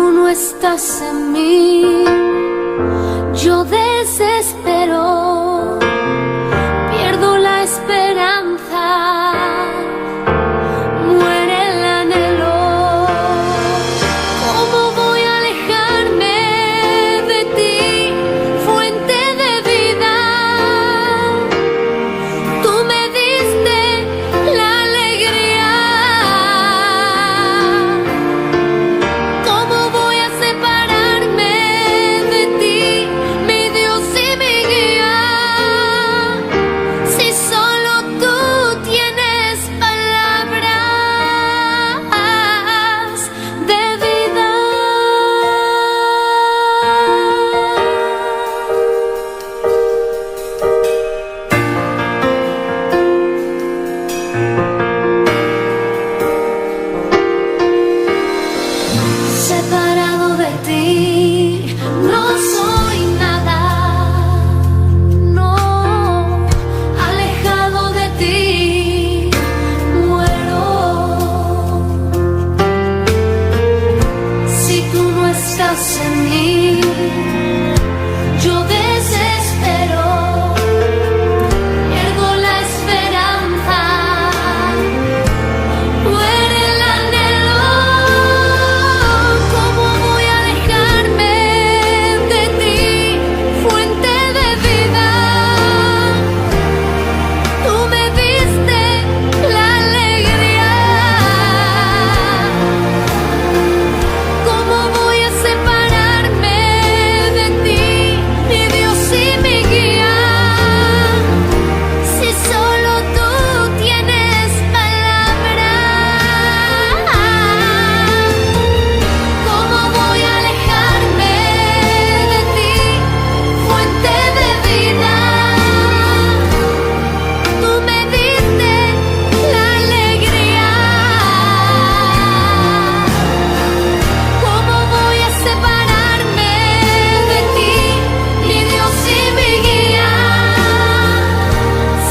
tú no estás en mí, yo desespero, pierdo la esperanza, muere el anhelo. ¿Cómo voy a alejarme de ti, fuente de vida? Tú me diste la alegría. ¿Cómo voy a separarme de ti, mi Dios y mi guía? Si solo tú tienes palabras de vida. Separado de ti, no soy nada, no, alejado de ti, muero. Si tú no estás en mí, yo desespero, pierdo la esperanza. Muere el anhelo, ¿cómo voy a alejarme de ti, fuente de vida? Tú me diste la alegría. ¿Cómo voy a separarme de ti, mi Dios y mi guía? Si solo tú tienes palabras, ¿cómo voy a alejarme de ti, fuente de vida? Tú me diste la alegría. ¿Cómo voy a separarme de ti, mi Dios y mi guía?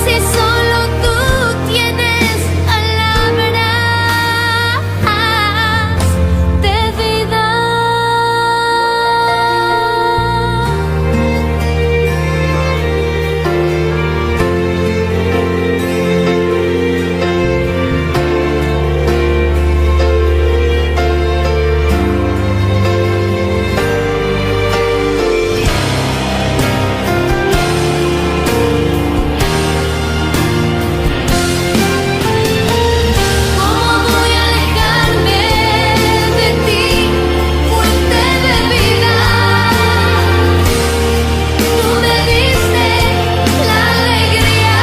Si solo tú tienes palabras de vida. ¿Cómo voy a alejarme de ti, fuente de vida? Tú me diste la alegría.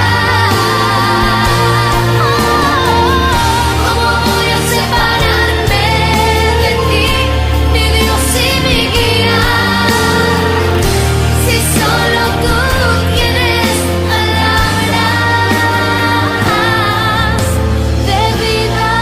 ¿Cómo voy a separarme de ti, mi Dios y mi guía? Si solo tú tienes palabras de vida.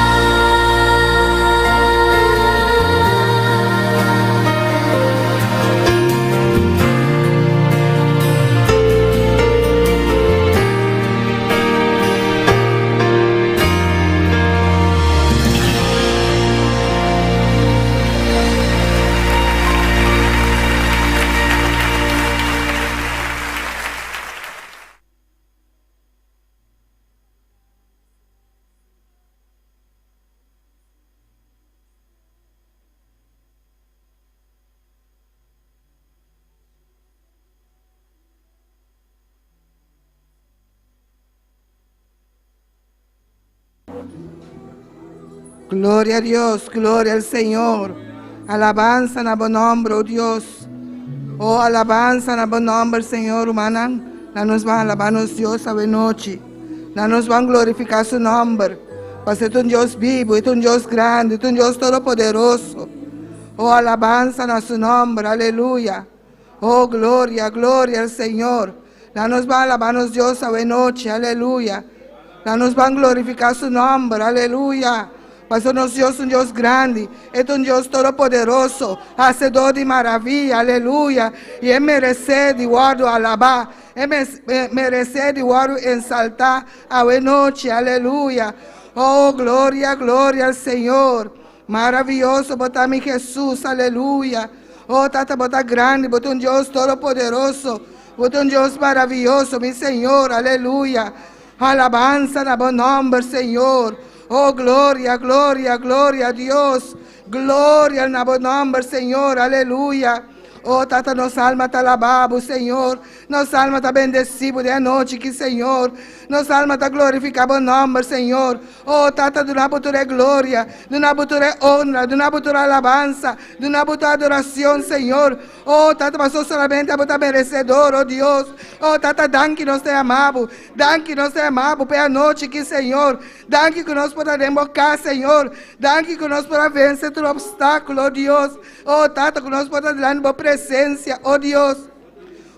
Gloria a Dios, gloria al Señor. Alabanza na bo nomber, oh Dios. Oh, alabanza na bo nomber, Señor, rumannan. Laga nos ban alabá nos Dios awe nochi. Laga nos ban glorifiká su nomber. Pasobra e ta un Dios bibu, e ta un Dios grandi, e ta un Dios todopoderoso. Oh, alabanza na su nomber, aleluya. Oh, gloria, gloria al Señor. Laga nos ban alabá nos Dios awe nochi, aleluya. Laga nos ban glorifiká su nomber, aleluya. Pasobra nos Dios ta un Dios grandi, e ta un Dios todopoderoso, hasedó di maraviya, aleluya. I e meresé di wòrdu alabá, e meresé di wòrdu ensaltá awe nochi, aleluya. Oh, gloria, gloria al Señor. Maravioso bo ta mi Hesus, aleluya. Oh Tata bo ta grandi, bo ta un Dios todopoderoso, bo ta un Dios maravioso, mi Señor, aleluya. Alabansa na bo nòmber, Señor. Oh gloria, gloria, gloria Dios. Gloria na bo nòmber, Señor, aleluya. Oh Tata, nos alma ta alabá bo, Señor. Nos alma ta bendesí bo den anochi aki, Señor. Nos alma ta glorifiká bo nòmber, Señor. Oh Tata, duna bo tur e gloria, duna bo tur e honra, duna bo tur alabansa, duna bo tur adoracion, Señor. Oh Tata, paso solamente abo ta merecedor, oh Dios. Oh Tata, danki nos ta yama bo, danki nos ta yama bo pa e anochi aki, Señor. Danki ku nos por ta den bo kas, Señor. Danki ku nos por a vence tur obstáculo, oh Dios. Oh Tata, ku nos por ta dilanti bo presencia, oh Dios.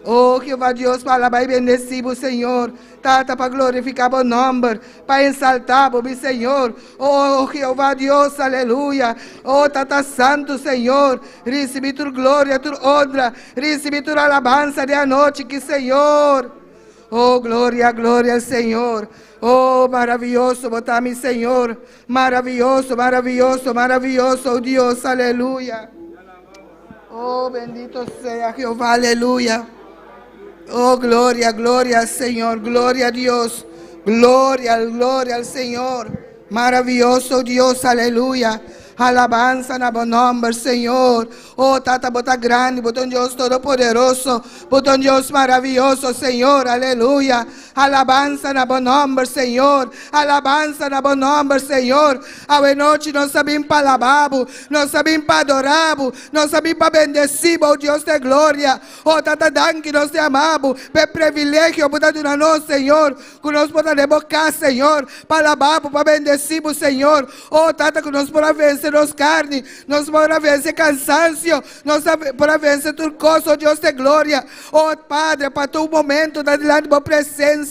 Oh Jehová Dios, pa alabá i bendesí bo, Señor. Tata, pa glorifiká bo nòmber, pa ensaltá bo, mi Señor. Oh Jehová Dios, aleluya. Oh Tata Santu, Señor, risibí tur gloria, tur honra, risibí tur alabansa di anochi ki, Señor. Oh gloria, gloria al Señor. Oh maravioso bo ta, mi Señor. Maravioso, maravioso, maravioso, oh Dios, aleluya. Oh, bendito sea Jehová, aleluya. Oh, gloria, gloria al Señor, gloria a Dios. Gloria, gloria al Señor. Maravioso Dios, aleluya. Alabansa na bo nòmber, Señor. Oh, Tata, bo ta grandi, bo ta un Dios todopoderoso, bo ta un Dios maravioso, Señor, aleluya. Alabansa na bo nòmber, Señor. Alabansa na bo nòmber, Señor. Awe nochi nos ta bin pa alabá bo, nos ta bin pa adorá bo, nos ta bin pa bendesí bo, Dios de gloria. Oh Tata, danki nos te ama bo pa e privilegio bo ta duna nos, Señor, ku nos por ta den bo kas, Señor, pa alabá bo, pa bendesí bo, Señor. Oh Tata, ku nos por a vense nos karni, nos por a vense kansansio, nos por a vense tur kos, oh Dios de gloria. Oh Padre, pa tur momento ta dilanti bo presensia.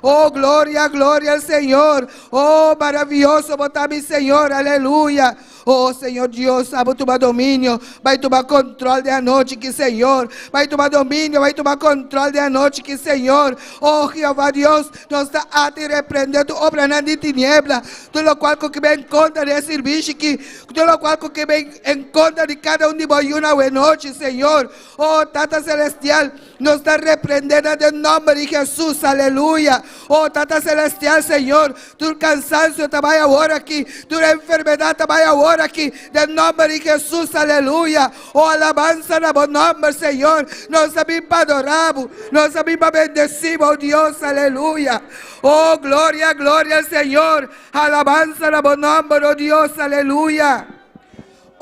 Oh gloria, gloria al Señor. Oh maravioso bo ta mi Señor, aleluya. Oh Señor Dios, abo tuma dominio, bai tuma control den anochi ki Señor. Bai tuma dominio, bai tuma control den anochi ki Señor. Oh Jehová Dios, nos ta ata i reprende tur obranan di tiniebla, tur locual cu ke ben contra di e sirbishi ki, tur locual cu ke ben en contra di cada un di bo yunan awe nochi, Señor. Oh Tata Celestial, nos ta reprende nan den nomber di Jesus, aleluya. Oh Tata Celestial, Señor, tur cansancio ta bai awor aki, tur enfermedad ta bai awor aki, den nomber di Jesus, aleluya. Oh alabanza na bo nomber, Señor. Nos ta bin pa adora bo, nos ta bin pa bendeci bo, oh Dios, aleluya. Oh gloria, gloria al Señor. Alabanza na bo nomber, oh Dios, aleluya.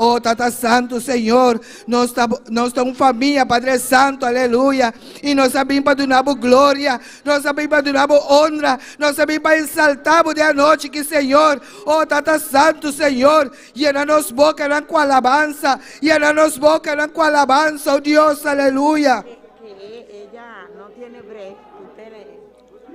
Oh Tata Santu, Señor, nos ta, nos ta un famia, Padre Santo, aleluya. I nos a bin pa duna bo gloria, nos a bin pa duna bo honra, nos a bin pa ensaltá bo den anochi ki, Señor. Oh Tata Santu, Señor, yena nos bokanan ku alabansa, yena nos bokanan ku alabansa, oh Dios, aleluya. Que ella no tiene break, usted le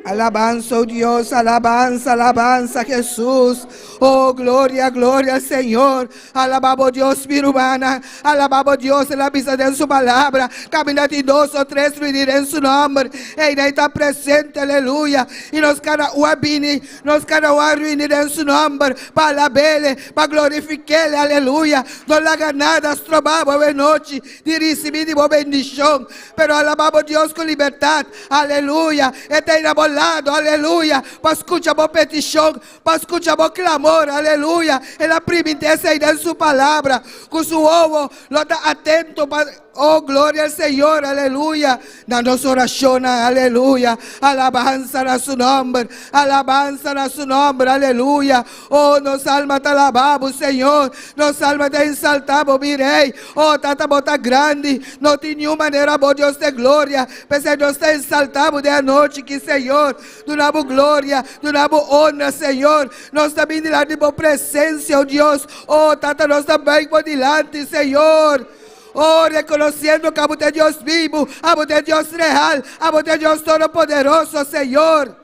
Alabanza, oh Dios, alabanza, alabanza, Jesús. Oh, gloria, gloria al Señor. Alabá bo Dios, mi rumannan. Alabá bo Dios, El a bisa den su palabra. Kaminda tin dos o tres reuní den su nòmber. Ei ta presente, aleluya. I nos kada un a bini, nos kada un a reuní den su nòmber. Pa alab'É, pa glorifik'É, aleluya. No laga nada stroba bo anochi di risibí di bo bendishon. Pero alabá bo Dios ku libertat. Aleluya. E ta na bo lado, aleluya. Pa skucha bo petishon, pa skucha bo klamor, aleluya. El a primintí esei den su palabra. Ku su owo lo ta atento pa, oh gloria al Señor, aleluya. Na nos orashon, aleluya. Alabansa na su nòmber, alabansa na su nòmber, aleluya. Oh, nos alma ta alabá bo, Señor. Nos alma ta ensaltá bo, mi Rei. Oh, Tata, bo ta grandi. No tin ningun manera bo Dios di gloria. P'esei nos ta ensaltá bo den anochi ki, Señor. Duna bo gloria, duna bo honra, Señor. Nos ta bin dilanti di bo presensia, oh Dios. Oh, Tata, nos ta buig bo dilanti, Señor. Oh, rekonosiendo ku abo ta Dios bibu, abo ta Dios real, abo ta Dios todopoderoso, Señor.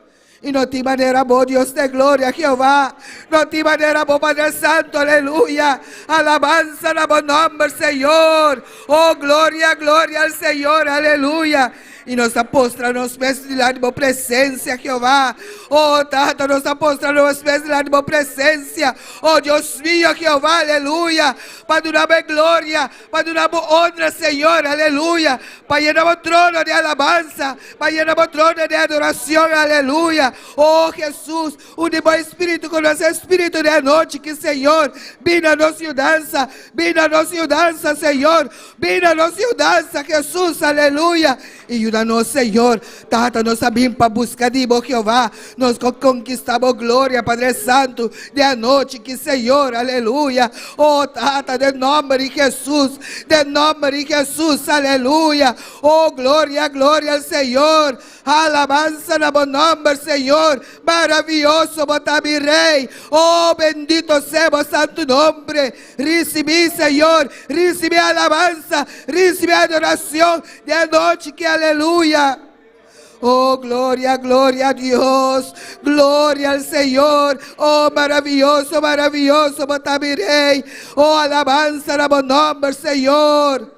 I no tin manera bo, Dios di gloria, Jehová. No tin manera bo, Padre Santo, aleluya. Alabansa na bo nòmber, Señor. Oh, gloria, gloria al Señor, aleluya. I nos ta postra nos mes dilanti bo presensia, Jehová. Oh, Tata, nos ta postra nos mes dilanti bo presensia. Oh, Dios mio, Jehová, aleluya. Pa duna bo e gloria, pa duna bo honra, Señor, aleluya. Pa yena bo trono di alabansa, pa yena bo trono di adoracion, aleluya. Oh, Jesús, uni bo espíritu ku nos espíritu di anochi ki, Señor. Bin na nos yudansa, bin na nos yudansa, Señor. Bin na nos yudansa, Jesús, aleluya. I yuda nos, Señor. Tata, nos a bin pa buska di bo, Jehová. Nos ko konkistá bo gloria, Padre Santu, di anochi ki, Señor, aleluya. Oh, Tata, den nòmber di Jesús, den nòmber di Jesús, aleluya. Oh, gloria, gloria al Señor. Alabansa na bo nòmber, Señor. Maravioso bo ta, mi Rei. Oh, bendito sea bo santu nombre. Risibí, Señor, risibí alabansa, risibí adoracion di anochi ki, aleluya. Oh, gloria, gloria a Dios, gloria al Señor. Oh, maravilloso, maravilloso bo ta, mi Rey. Oh, alabansa na bo nomber, Señor.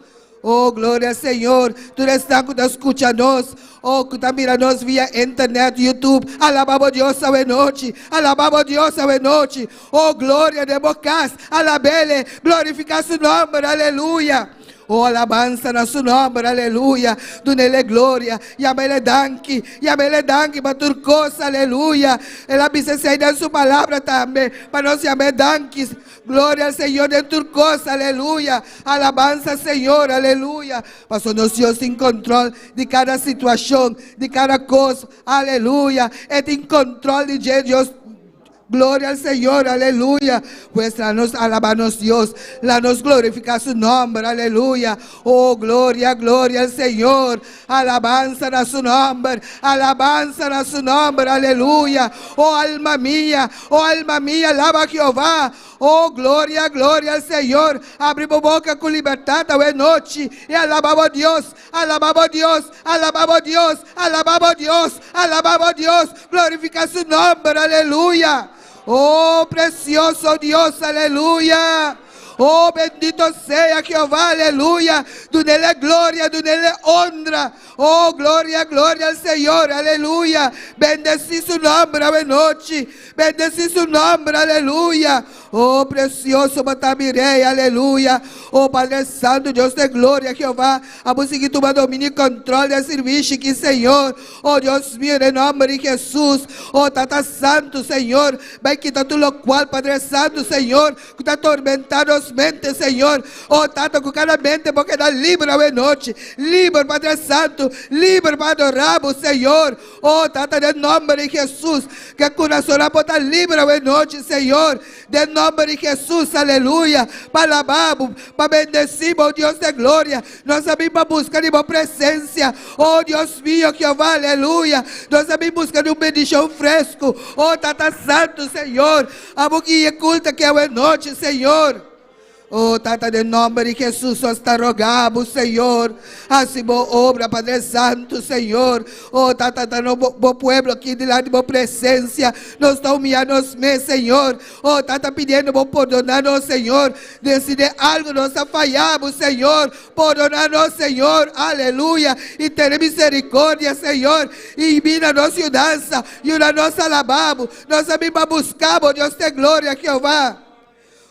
Oh, gloria al Señor. Tur esnan ku ta skucha nos, oh, ku ta mira nos via internet, YouTube, alabá bo Dios awe nochi, alabá bo Dios awe nochi. Oh, gloria den bo kas, alab'Ele, glorifiká su nòmber, aleluya. Oh, alabansa na su nòmber, aleluya. Dun'Ele gloria, yama Ele danki, yama Ele danki pa tur kos, aleluya. El a bisa esei den su palabra tambe, pa nos yam'E danki. Gloria al Señor den tur kos, aleluya. Alabansa Señor, aleluya. Pasobra nos Dios tin control di kada situacion, di kada kos, aleluya. E tin control di dje, Dios. Gloria al Señor, aleluya. Pues la nos alaba nos Dios, la nos glorifica su nomber, aleluya. Oh, gloria, gloria al Señor. Alabansa na su nomber, alabansa na su nomber, aleluya. Oh, alma mia, oh, alma mia, alaba Jehová. Oh, gloria, gloria al Señor. Abri bo boca cu libertad awe nochi y alaba bo Dios, alaba bo Dios, alaba bo Dios, alaba bo Dios, alaba bo Dios. Glorifica su nomber, aleluya. Oh, precioso Dios, aleluya. Oh, bendito sea Jehová, aleluya. Dunele gloria, dunele honra. Oh, gloria, gloria al Señor, aleluya. Bendeci su nomber awe nochi. Bendeci su nomber, aleluya. Oh, precioso bo ta mi Rey, aleluya. Oh, Padre Santo, Dios de gloria, Jehová. Abo sigui tuma dominio y control den sirbishi ki, Señor. Oh, Dios mío, den nomber di Jesús. Oh, Tata Santo, Señor. Bai kita tur locual, Padre Santo, Señor, cu ta tormenta nos mente, Señor. Oh, Tata, cu cada mente bo keda liber awe nochi. Liber, Padre Santo. Liber pa adora bo, Señor. Oh, Tata, den nomber di Jesús, cu e curasonnan por ta liber awe nochi, Señor. Den nomber di Jesús, aleluya. Pa alaba bo, pa bendeci bo, Dios de gloria. Nos a bin pa busca di bo presencia. Oh, Dios mío, Jehová, aleluya. Nos a bin busca di un bendicion fresco. Oh, Tata Santo, Señor. Abo guia e culto aki awe nochi, Señor. Oh, Tata, den nomber di Jesús, nos ta roga bo, Señor. Haci bo obra, Padre Santo, Señor. Oh, Tata, ta no bo, bo pueblo aki dilanti bo presencia. Nos ta humilla nos mes, Señor. Oh, Tata, pidiendo bo pordona nos, Señor. Den si den algo nos a falla bo, Señor. Pordona nos, Señor. Aleluya. Y tene misericordia, Señor. Y bini na nos yudansa. Yuda nos alaba bo. Nos a bin pa busca bo, Dios de gloria, Jehová.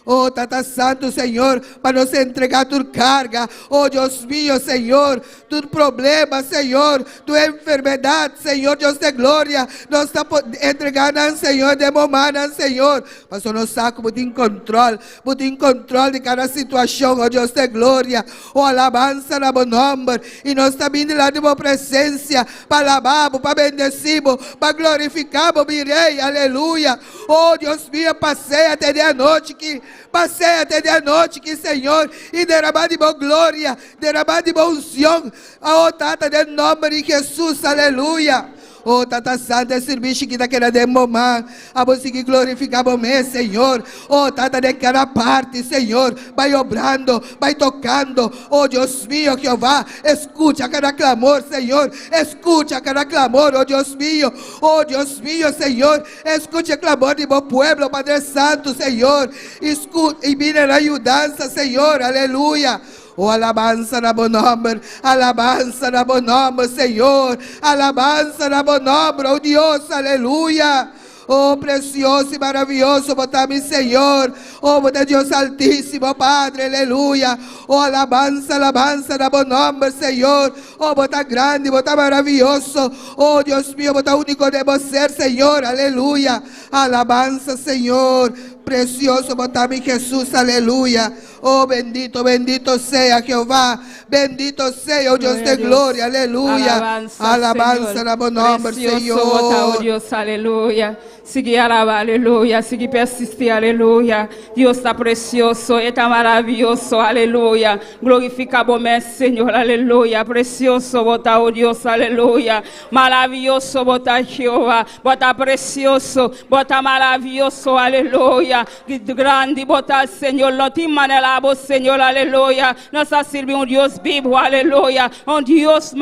Oh, Tata Santo, Señor, pa nos entrega tur carga. Oh, Dios mío, Señor, tur problema, Señor, tur enfermedad, Señor, Dios de gloria, nos ta entrega nan, Señor, den bo mannan, Señor. Pasobra nos sa cu bo tin control, bo tin control di cada situacion, oh Dios de gloria. Oh, alabansa na bo nomber. Y nos ta bin dilanti bo presencia pa alaba bo, pa bendeci bo, pa glorifica bo, mi Rey. Aleluya. Oh, Dios mío, pasea te di anochi ki, pasea te di anochi ki, Señor, y derama di bo gloria, derama di bo unción. Oh, Tata, den nomber di Jesús, aleluya. Oh, Tata Santo, e sirbishi ki ta keda den bo man. Abo sigui glorifica bo mes, Señor. Oh, Tata, den cada parti, Señor, bai obrando, bai tocando. Oh, Dios mío, Jehová, escucha cada clamor, Señor. Escucha cada clamor, oh Dios mío. Oh, Dios mío, Señor, escucha e clamor di bo pueblo, Padre Santo, Señor. Y, y bini na yudansa, Señor. Aleluya. Oh, alabansa na bo nòmber, alabansa na bo nòmber, Señor, alabansa na bo nòmber, oh Dios, aleluya. Oh, presioso i maravioso bo ta, mi Señor. Oh, bo ta Dios Altísimo, Padre, aleluya. Oh, alabansa, alabansa na bo nòmber, Señor. Oh, bo ta grandi, bo ta maravioso. Oh, Dios mio, bo ta úniko den bo ser, Señor, aleluya. Alabansa, Señor. Presioso bo ta, mi Jesús, aleluya. Oh, bendito, bendito sea Jehová. Bendito sea, oh Dios de gloria, aleluya. Alabansa, Alabansa Señor. na bo nòmber, Presioso bo ta, oh Señor. Dios, aleluya. Sigui alabá, aleluya. Sigui persistí, aleluya. Dios ta presioso, e ta maravioso, aleluya. Glorifiká bo mes, Señor, aleluya. Presioso bo ta, oh Dios, aleluya. Maravioso bo ta, Jehová. Bo ta presioso, bo ta maravioso, aleluya. Grandi bo ta, Señor. No tin manera bo, Señor, aleluya. Nos ta sirbi un Dios bibu, aleluya. Un Dios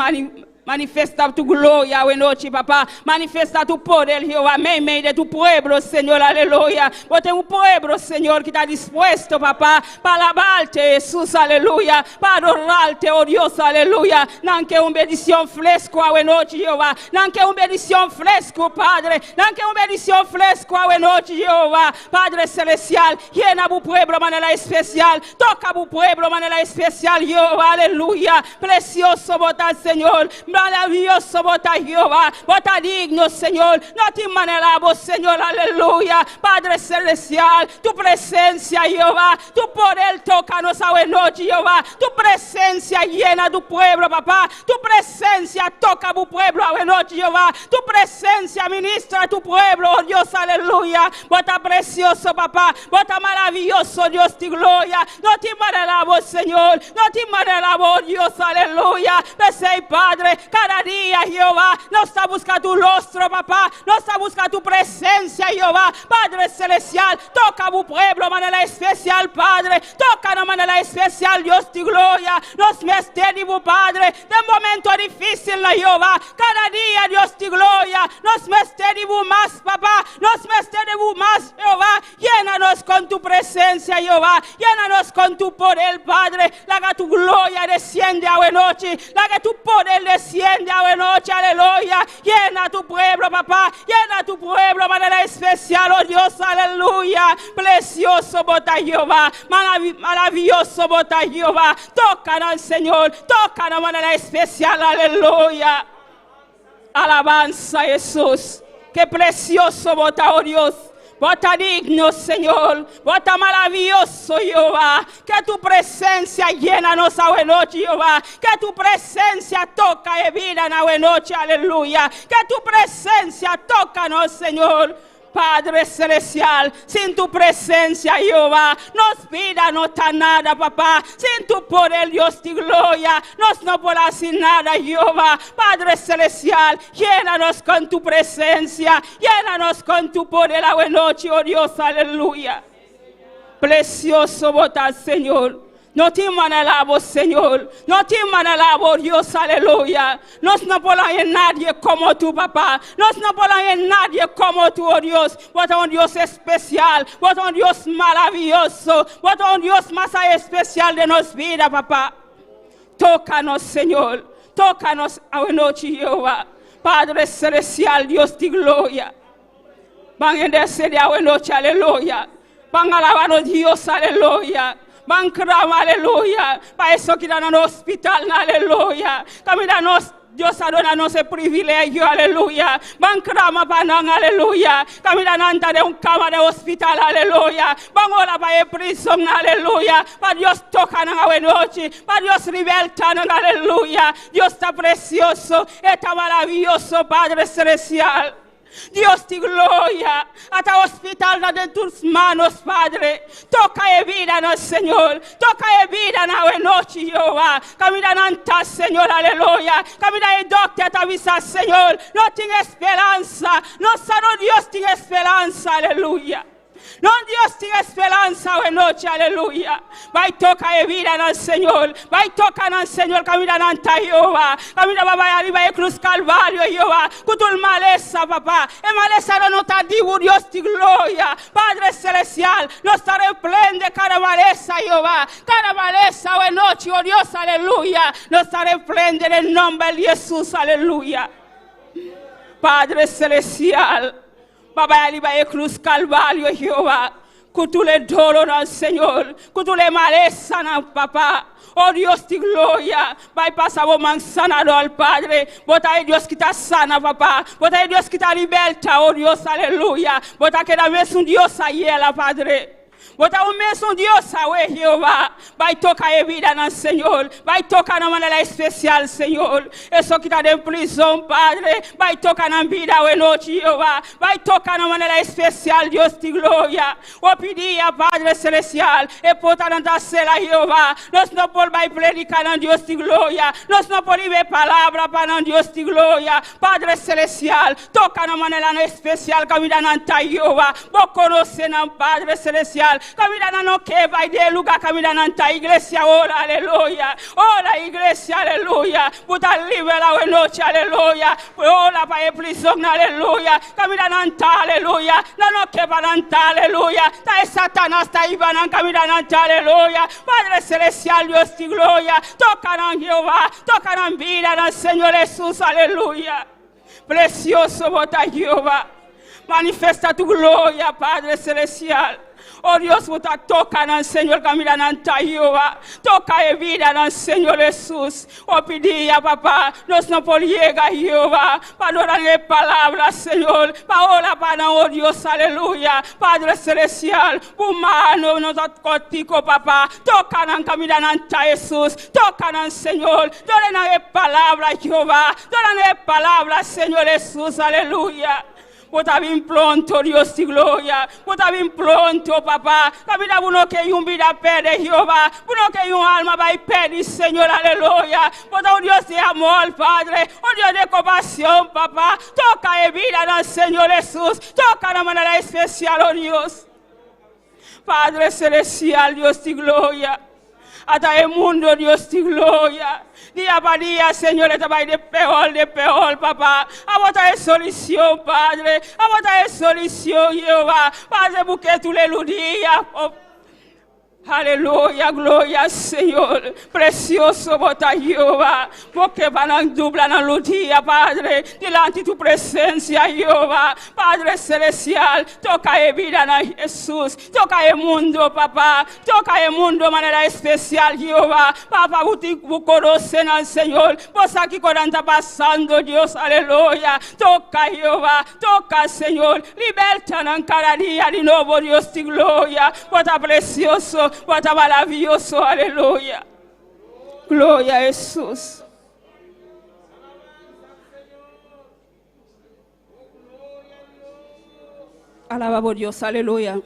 manifestá tu gloria awe nochi, Papá. Manifestá tu poder, Jehová, meimei di tu pueblo, Señor, aleluya. Bo tin un pueblo, Señor, ku ta dispuesto, Papá, pa alabá Te, Jesús, aleluya. Pa adorá Te, oh Dios, aleluya. Nan ke un bendishon fresku awe nochi, Jehová. Nan ke un bendishon fresku, Padre. Nan ke un bendishon fresku awe nochi, Jehová. Padre Selestial, yena bo pueblo manera spesial. Toka bo pueblo manera spesial, Jehová, aleluya. Presioso bo ta, Señor. Maravioso bo ta, Jehová. Bo ta digno, Señor. No tin manera bo, Señor, aleluya. Padre Selestial, tu presensia, Jehová. Tu poder toka nos awe nochi, Jehová. Tu presensia yena tu pueblo, Papá. Tu presensia toka tu pueblo awe nochi, Jehová. Tu presensia ministra tu pueblo, oh Dios, aleluya. Bo ta presioso, Papá. Bo ta maravioso, Dios di gloria. No tin manera bo, Señor. No tin manera bo, Dios, aleluya. P'esei, Padre, kada dia, Jehová, nos ta buska tu rostro, Papá. Nos ta buska tu presensia, Jehová. Padre Selestial, toka bo pueblo manera spesial, Padre. Toka di manera spesial, Dios di gloria. Nos mester di bo, Padre, den momento difísil na Jehová. Kada dia, Dios di gloria. Nos mester di bo mas, Papá. Nos mester di bo mas, Jehová. Yena nos ku tu presensia, Jehová. Yena nos ku tu poder, Padre. Laga tu gloria desendé awe nochi. Laga tu poder desendé awe nochi, aleluya. Yena tu pueblo, Papá. Yena tu pueblo de manera spesial, oh Dios, aleluya. Presioso bo ta, Jehová. Maravioso bo ta, Jehová. Toka, Señor. Toka di manera spesial, aleluya. Alabansa, Jesús. Ke presioso bo ta, oh Dios. Bo ta digno, Señor. Bo ta maravioso, Jehová. Ku tu presensia yena nos awe nochi, Jehová. Ku tu presensia toka e bida na awe nochi, aleluya. Ku tu presensia toka nos, Señor. Padre Selestial, sin tu presensia, Jehová, nos bida no ta nada, Papá. Sin tu poder, Dios di gloria, nos no por hasi nada, Jehová. Padre Selestial, yena nos ku tu presensia, yena nos ku tu poder, awe nochi, oh Dios, aleluya. Presioso bo ta, Señor. No tin manera bo, Señor. No tin manera bo, Dios, aleluya. Nos no por haña nadie komo tu, Papá. Nos no por haña nadie komo tu, oh Dios. Bo ta un Dios spesial. Bo ta un Dios maravioso. Bo ta un Dios mas spesial den nos bida, Papá. Toka nos, Señor. Toka nos awe nochi, Jehová. Padre Selestial, Dios di gloria. Ban intersedé awe nochi, aleluya. Ban alabá Dios, aleluya. Ban klama, aleluya. Pa esnan ku ta na hospital, aleluya. Kaminda nos Dios a duna nos e privilegio, aleluya. Ban klama pa nan, aleluya. Kaminda nan ta den un kama di hospital, aleluya. Ban ora pa e prizòn, aleluya. Pa Dios toka nan awe nochi. Pa Dios libertá nan, aleluya. Dios ta presioso, ta maravioso, Padre Selestial. Dios di gloria, ata hospital ta den tus manos, Padre. Toka e bida, nos Señor. Toka e bida na nochi, Jehová. Kaminda nan ta, Señor, aleluya. Kaminda e dòkter ta avisa, Señor. No tin speransa. Nos sa Dios tin speransa, aleluya. No Dios tin esperansa awe nochi, aleluya. Bai toka e bidanan, Señor. Bai toka nan, Señor, kaminda nan ta, Jehová. Kaminda bo a bai ariba e krus Kalvario, Jehová, ku tur malesa, Papa. E malesanan no ta di bo, Dios di gloria. Padre Celestial, nos ta reprende kada malesa, Jehová. Kada malesa awe nochi, oh Dios, aleluya. Nos ta reprende den nomber di Jesus, aleluya. Padre Celestial, Bo a bai ariba e krus Kalvario, Jehová, ku tur e dolonan, Señor, ku tur e malesanan, Papa. O Dios di gloria, bai pasa bo man sanador, Padre. Bo ta e Dios ki ta sana, Papa. Bo ta e Dios ki ta liberta, o Dios, aleluya. Bo ta keda mesun Dios ayera, Padre. Bo ta un mesun Dios awe, Jehová. Bai toka e bidanan, Señor. Bai toka nan manera espesial, Señor. Esun ki ta den prizon, Padre, bai toka nan bida awe nochi, Jehová. Bai toka nan manera espesial, Dios di gloria. Hopi dia, Padre Celestial, e portanan ta sera, Jehová. Nos no por bai prediká nan, Dios di gloria. Nos no por hiba e palabra pa nan, Dios di gloria. Padre Celestial, Toka nan maneranan espesial kaminda nan ta, Jehová. Bo konosé nan, Padre Selestial. Kaminda nan no ke bai di e lugá kaminda nan ta. Iglesia, ora, aleluya. Ora, iglesia, aleluya. Bo ta liber awe nochi, aleluya. Ora pa e prizonnan, aleluya. Kaminda nan ta, aleluya. Nan no ke pa nan ta, aleluya. Ta e Satanas ta hiba nan kaminda nan ta, aleluya. Padre Selestial, Dios di gloria, toka nan, Jehová. Toka nan bidanan, Señor Hesus, aleluya. Precioso bo ta Jehová. Manifesta tu gloria, Padre Celestial. Oh Dios, bo ta toca nan, Señor, caminda nan ta, Jehová. Toca e bidanan, Señor Jesús. Hopi dia, Papá, nos no por yega, Jehová, pa duna e palabra, Señor. Pa ora pa nan, oh Dios, aleluya. Padre Celestial, bo man no ta cortico, Papá. Toca nan, caminda nan ta, Jesús. Toca nan, Señor. Duna nan e palabra, Jehová. Duna nan e palabra, Señor Jesús. Aleluya. Bo ta bin pronto, Dios di gloria. Bo ta bin pronto, Papá. Kaminda bo no ke un bida pèrdè, Jehová. Bo no ke un alma bai pèrdè, Señor. Aleluya. Bo ta un Dios di amor, Padre. Un Dios di kompashon, Papá. Toka e bidanan, Señor Jesús. Toka na manera espesial, oh Dios. Padre Celestial, Dios di gloria. Ata e mundu, Dios di gloria. Dia pa dia, Señor, ta bai di peor, di peor, Papá. Abo ta e solushon, Padre. Abo ta e solushon, Jehová. Padre, busk'é tur dia. Oh. Aleluya, gloria, Señor. Presioso bo ta, Jehová. Pasobra pa nan dubla nan rudia, Padre, dilanti tu presensia, Jehová. Padre Celestial, toka e bidanan, Jesús. Toka e mundu, Papá. Toka e mundu di manera espesial, Jehová. Papá, bo konosé nan, Señor. Bo sa kiko nan ta pasando, Dios, aleluya. Toka, Jehová. Toka, Señor. Liberta nan kada dia di nobo, Dios di gloria. Bo ta presioso, bo ta maravioso, aleluya. Gloria a Jesús. Alaba Dios, aleluya.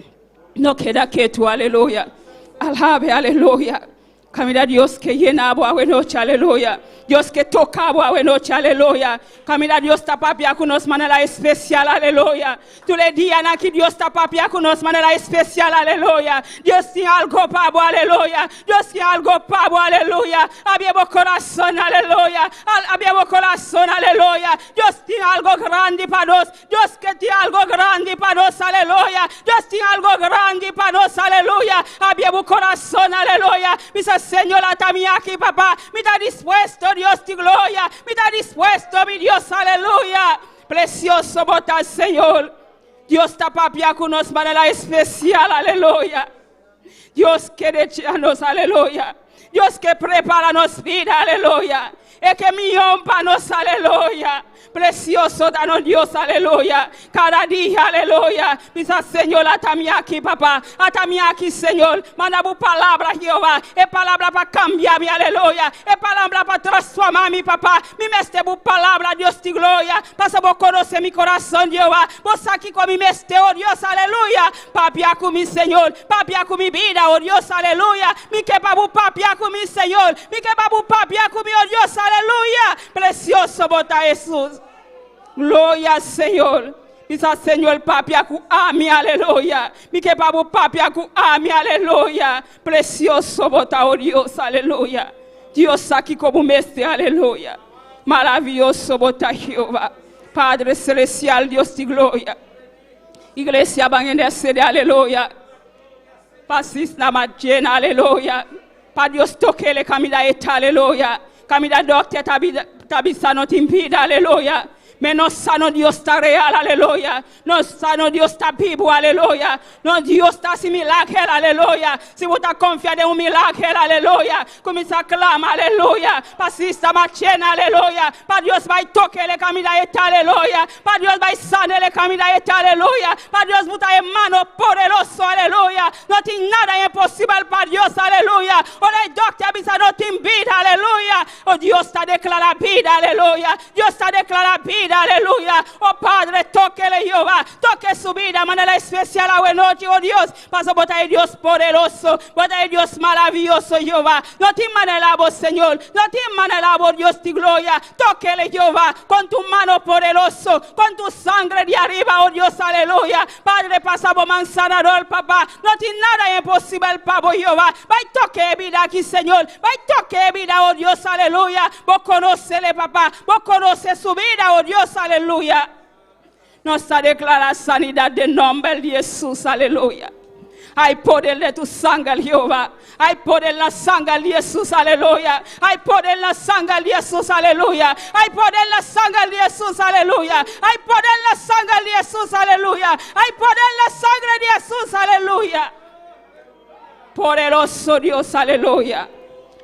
No keda ketu, aleluya. Alabe, aleluya. Kaminda Dios ke yena bo awe nochi, aleluya. Dios ke toka bo awe nochi, aleluya. Kaminda Dios ta papia ku nos manera espesial, aleluya. Tur dia aki Dios ta papia ku nos manera espesial, aleluya. Dios tin algu pa bo, aleluya. Dios tin algu pa bo, aleluya. Habri bo kurason, aleluya. Habri bo kurason, aleluya. Dios tin algu grandi pa nos. Dios ke tin algu grandi pa nos, aleluya. Dios tin algu grandi pa nos, aleluya. Habri bo kurason, aleluya. Bisa Señor, ata mi aki, Papá. Mi ta dispuesto, Dios di gloria. Mi ta dispuesto, mi Dios, aleluya. Presioso bo ta, Señor. Dios ta papia ku nos manera espesial, aleluya. Dios ke nos, aleluya. Dios ke prepará nos bida, aleluya. E ke mihó pa nos, aleluya. Presioso ta nos Dios, aleluya. Kada dia, aleluya. Bisa, Señor, ata mi aki, Papá. Ata mi aki, Señor. Manda bo palabra, Jehová. E palabra pa kambia mi, aleluya. E palabra pa transformá mi, Papá. Mi mester bo palabra, Dios di gloria. Pasobra bo konosé mi kurason, Jehová. Bo sa kiko mi mester, oh Dios, aleluya. Papia ku mi, Señor. Papia ku mi bida, oh Dios, aleluya. Mi ke pa bo papia ku mi, Señor. Mi ke pa bo papia ku mi, oh Dios, aleluya. Presioso bo ta, Jesús. Gloria, Señor. Bisa Señor papia ku ami, aleluya. Mi ke pa bo papia ku ami, aleluya. Presioso bo ta, oh Dios, aleluya. Dios sa kiko bo mester, aleluya. Maravioso bo ta, Jehová. Padre Celestial, Dios di gloria. Iglesia ban intersede, aleluya. Pa sista Marjena, aleluya. Pa Dios tok'é kaminda e ta, aleluya. Kaminda dòkter ta bisa no tin bida, aleluya. Ma nos sa nos Dios ta real, aleluya. Nos sa nos Dios ta bibu, aleluya. Nos Dios ta hasi milager, aleluya. Si bo ta konfia den un milager, aleluya. Kuminsá klama, aleluya. Pa sista Marjena, aleluya. Pa Dios bai tok'é kaminda e ta, aleluya. Pa Dios bai san'é kaminda e ta, aleluya. Pa Dios bota e man poderoso, aleluya. No tin nada imposibel pa Dios, aleluya. Ora dòkter bisa no tin bida, aleluya. Oh Dios ta deklará bida, aleluya. Dios ta deklará bida, aleluya. Oh Padre, tok'é, Jehová. Toka su bida, manera spesial anochi, oh Dios. Paso bo ta Dios poderoso, bo ta Dios maravioso, Jehová. No tin manera bo, Señor. No tin manera bo, Dios di gloria. Tok'é, Jehová, ku tu man poderoso, ku tu sanger di ariba, oh Dios, aleluya. Padre, pasa bo man sanador, papá. No tin nada imposibel pa bo, Jehová. Bai toka bida aki, Señor. Bai toka bida, oh Dios, aleluya. Bo konosé, papá. Bo konosé su bida, oh Dios, aleluya. Nos ta deklará sanidat den nòmber di Hesus, aleluya. Hay poder di tu sanger, Jehová. Hay poder na sanger di Hesus, aleluya. Hay poder na sanger di Hesus, aleluya. Hay poder na sanger di Hesus, aleluya. Hay poder na sanger di Hesus, aleluya. Hay poder na sanger di Hesus, aleluya. Poderoso Dios, aleluya.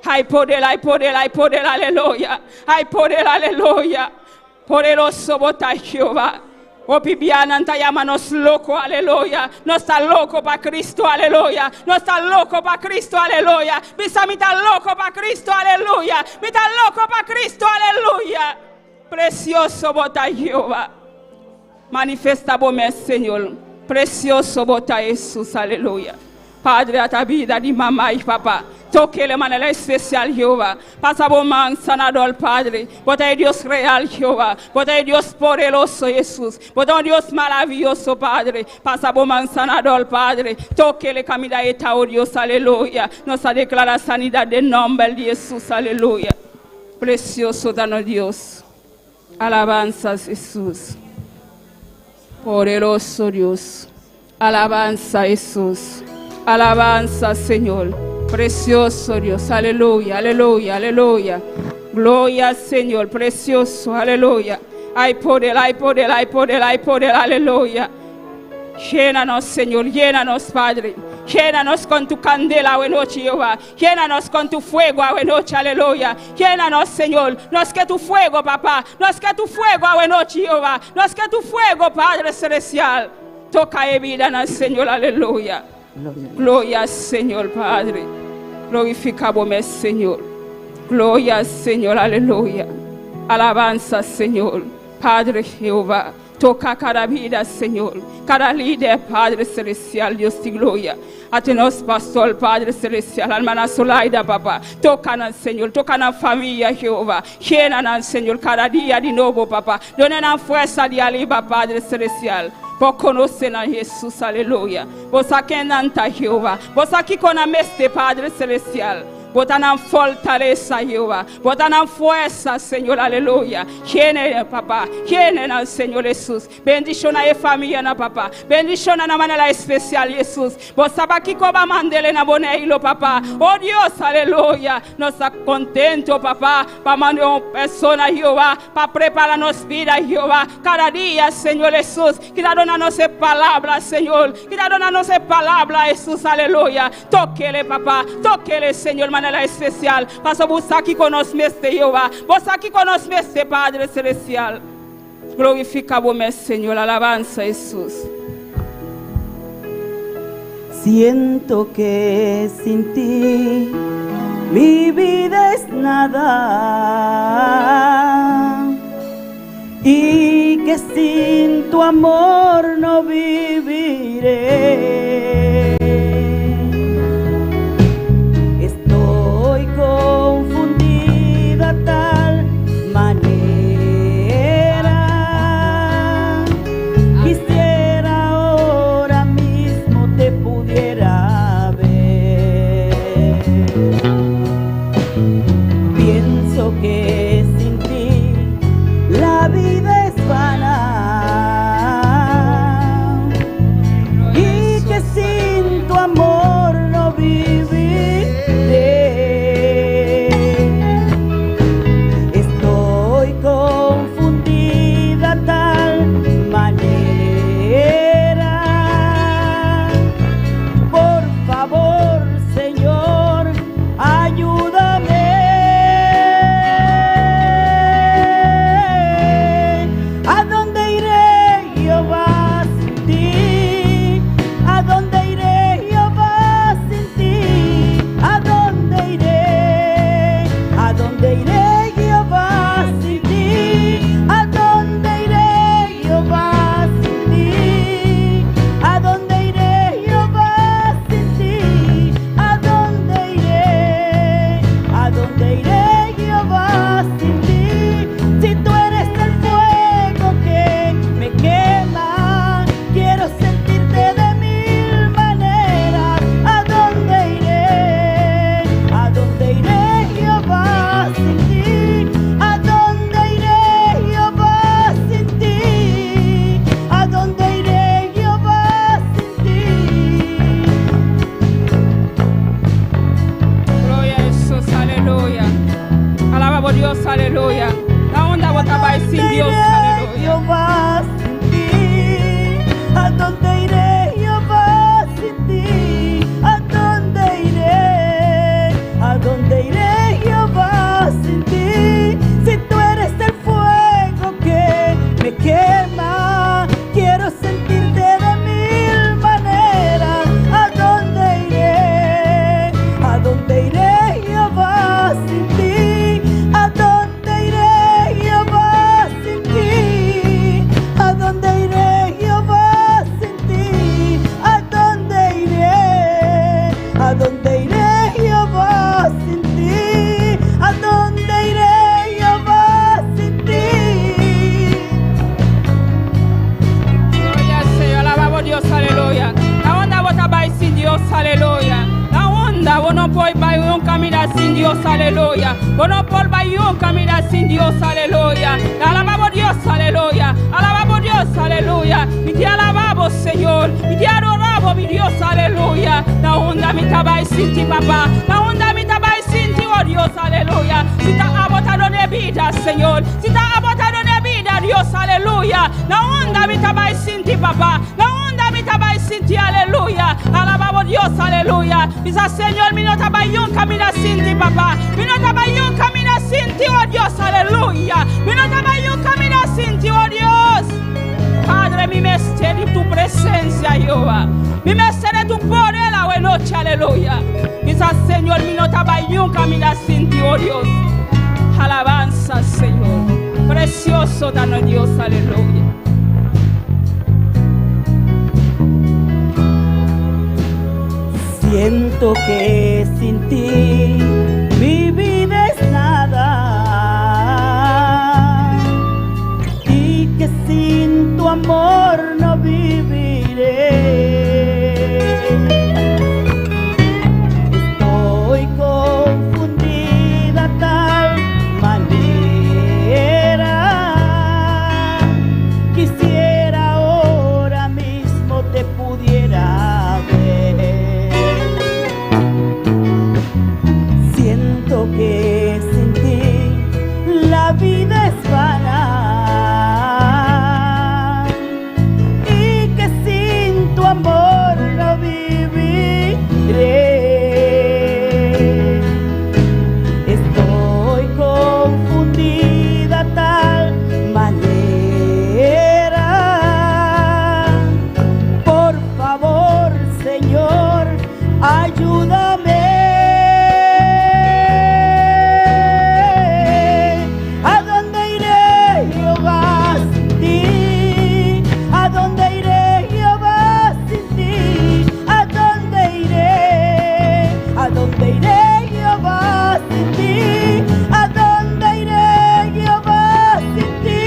Hay poder, hay poder, hay poder, aleluya. Hay poder, aleluya. Poderoso bo ta Jehová. Oh, Bibiana, ta yama nos loko, aleluya. Nos ta loko pa Kristu, aleluya. Nos ta loko pa Kristu, aleluya. Bisa mi ta loko pa Kristu, aleluya. Mi ta loko pa Kristu, aleluya. Presioso bo ta Jehová. Manifestá bo mes, Señor. Presioso bo ta Hesus, aleluya. Padre, ata bida di mama i papa. Tok'é di manera spesial, Jehová. Pasa bo man sanador, Padre. Bo ta Dios real, Jehová. Bo ta Dios poderoso, Hesus. Bo ta Dios maravioso, Padre. Pasa bo man sanador, Padre. Tok'é kaminda e ta, oh Dios, aleluya. Nos ta deklará sanidat den nòmber di Hesus, aleluya. Presioso ta nos Dios. Alabansa, Hesus. Poderoso Dios. Alabansa, Hesus. Alabansa, Señor. Presioso Dios. Aleluya, aleluya, aleluya. Gloria, Señor. Presioso, aleluya. Hay poder, hay poder, hay poder, hay poder, aleluya. Llénanos, Señor, llénanos, Padre. Llénanos con tu candela hoy noche, Jehová. Llénanos con tu fuego hoy noche, aleluya. Llénanos, Señor. Nos ke tu fuego, papá. Nos ke tu fuego hoy noche, Jehová. Nos ke tu fuego, Padre Celestial. Toka e bida, Señor, aleluya. Gloria, Señor, Padre. Glorifiká bo mes, Señor. Gloria, Señor, aleluya. Alabansa, Señor. Padre Jehová. Toka kada bida, Señor. Kada lider, Padre Celestial, Dios di gloria. Ata nos pastor, Padre Celestial, hermana Solaida, papá. Toka nan, Señor. Toka nan famia, Jehová. Yena nan, Señor, kada dia di nobo, papá. Duna nan forsa di ariba, Padre Celestial. Pa konosé na Hesus, aleluya. Bo sa ken nan ta, Jehová. Bo sa kiko nan mester, Padre Celestial. Bo ta nan fortalesa, Jehová. Bo ta nan forsa, Señor, aleluya. Yena, papá. Yena, Señor Hesus. Bendishoná e famia, na papá. Bendishoná na manera spesial, Hesus. Bo sa kiko b'a mand'é na Boneiru, papá. Oh Dios, aleluya. Nos ta kontentu, papá. Pa manda un persona, Jehová. Pa prepará nos bida, Jehová. Kada dia, Señor Hesus. Ku ta duna nos palabra, Señor. Ku ta duna nos palabra, Hesus, aleluya. Tok'é, papá. Tok'é, Señor, manera spesial. Pasa bo kiko nos mester, Jehová. Bo kiko nos mester, Padre Celestial. Glorifiká bo mes, Señor. Alabansa, Hesus. Siento que sin ti mi vida es nada y que sin tu amor no viviré. Estoy confundida a tal manera. Alabamos Dios, aleluya. Na unda bo ta bai sin Dios, aleluya. Jehová sin ti? ¿A dónde iré, Jehová, sin ti? ¿A dónde iré? ¿A dónde iré, Jehová, sin ti? Si tú eres el fuego que me quema, quiero sentirte de mil maneras. ¿A dónde iré? ¿A dónde iré, Jehová, sin ti? ¿A dónde iré, Jehová, sin ti? ¿A dónde iré, Jehová, sin ti? ¿A dónde iré? ¿A dónde iré, Jehová, sin ti? ¿A dónde iré, Jehová, sin ti? Gloria al Señor, alabamos Dios, aleluya. Na unda bo ta bai sin Dios, aleluya. Na unda bo no por bai un kaminda sin Dios, aleluya. Bo no por bai un kaminda sin Dios, aleluya. Alabamos Dios, aleluya. Alabamos Dios, aleluya. Mi te alabamos, Señor. Mi te adoramos, mi Dios, aleluya. Na unda mi ta bai sin ti, papá. Na unda mi ta bai sin ti, oh Dios, aleluya. Si ta abo ta duna bida, Señor. Si ta abo ta duna bida, Dios, aleluya. Na unda mi ta bai sin ti, papá. Na unda mi ta bai sin ti, aleluya. Alabamos Dios, aleluya. Bisa Señor, mi no ta bai un kaminda sin ti, papá. Mi no ta bai un kaminda sin ti, oh Dios, aleluya. Mi no ta bai un kaminda sin ti, oh Dios. Padre, mi mester di tu presensia, Jehová. Mi mester di tu poder, awe nochi, aleluya. Bisa Señor, mi no ta bai un kaminda sin ti, oh Dios. Alabanza, Señor. Precioso ta Dios, aleluya. Siento que sin ti mi vida es nada y que sin tu amor no viviré. Estoy confundida tal manera. Quisiera ahora mismo te pudiera ver. Siento que sin ti la vida es vana y que sin tu amor no viviré. Estoy confundida tal manera. Por favor, Señor, ayúdame. ¿A dónde iré, Jehová, sin ti? ¿A dónde iré, Jehová, sin ti? ¿A dónde iré? ¿A dónde iré, Jehová, sin ti? ¿A dónde iré, Jehová, sin ti?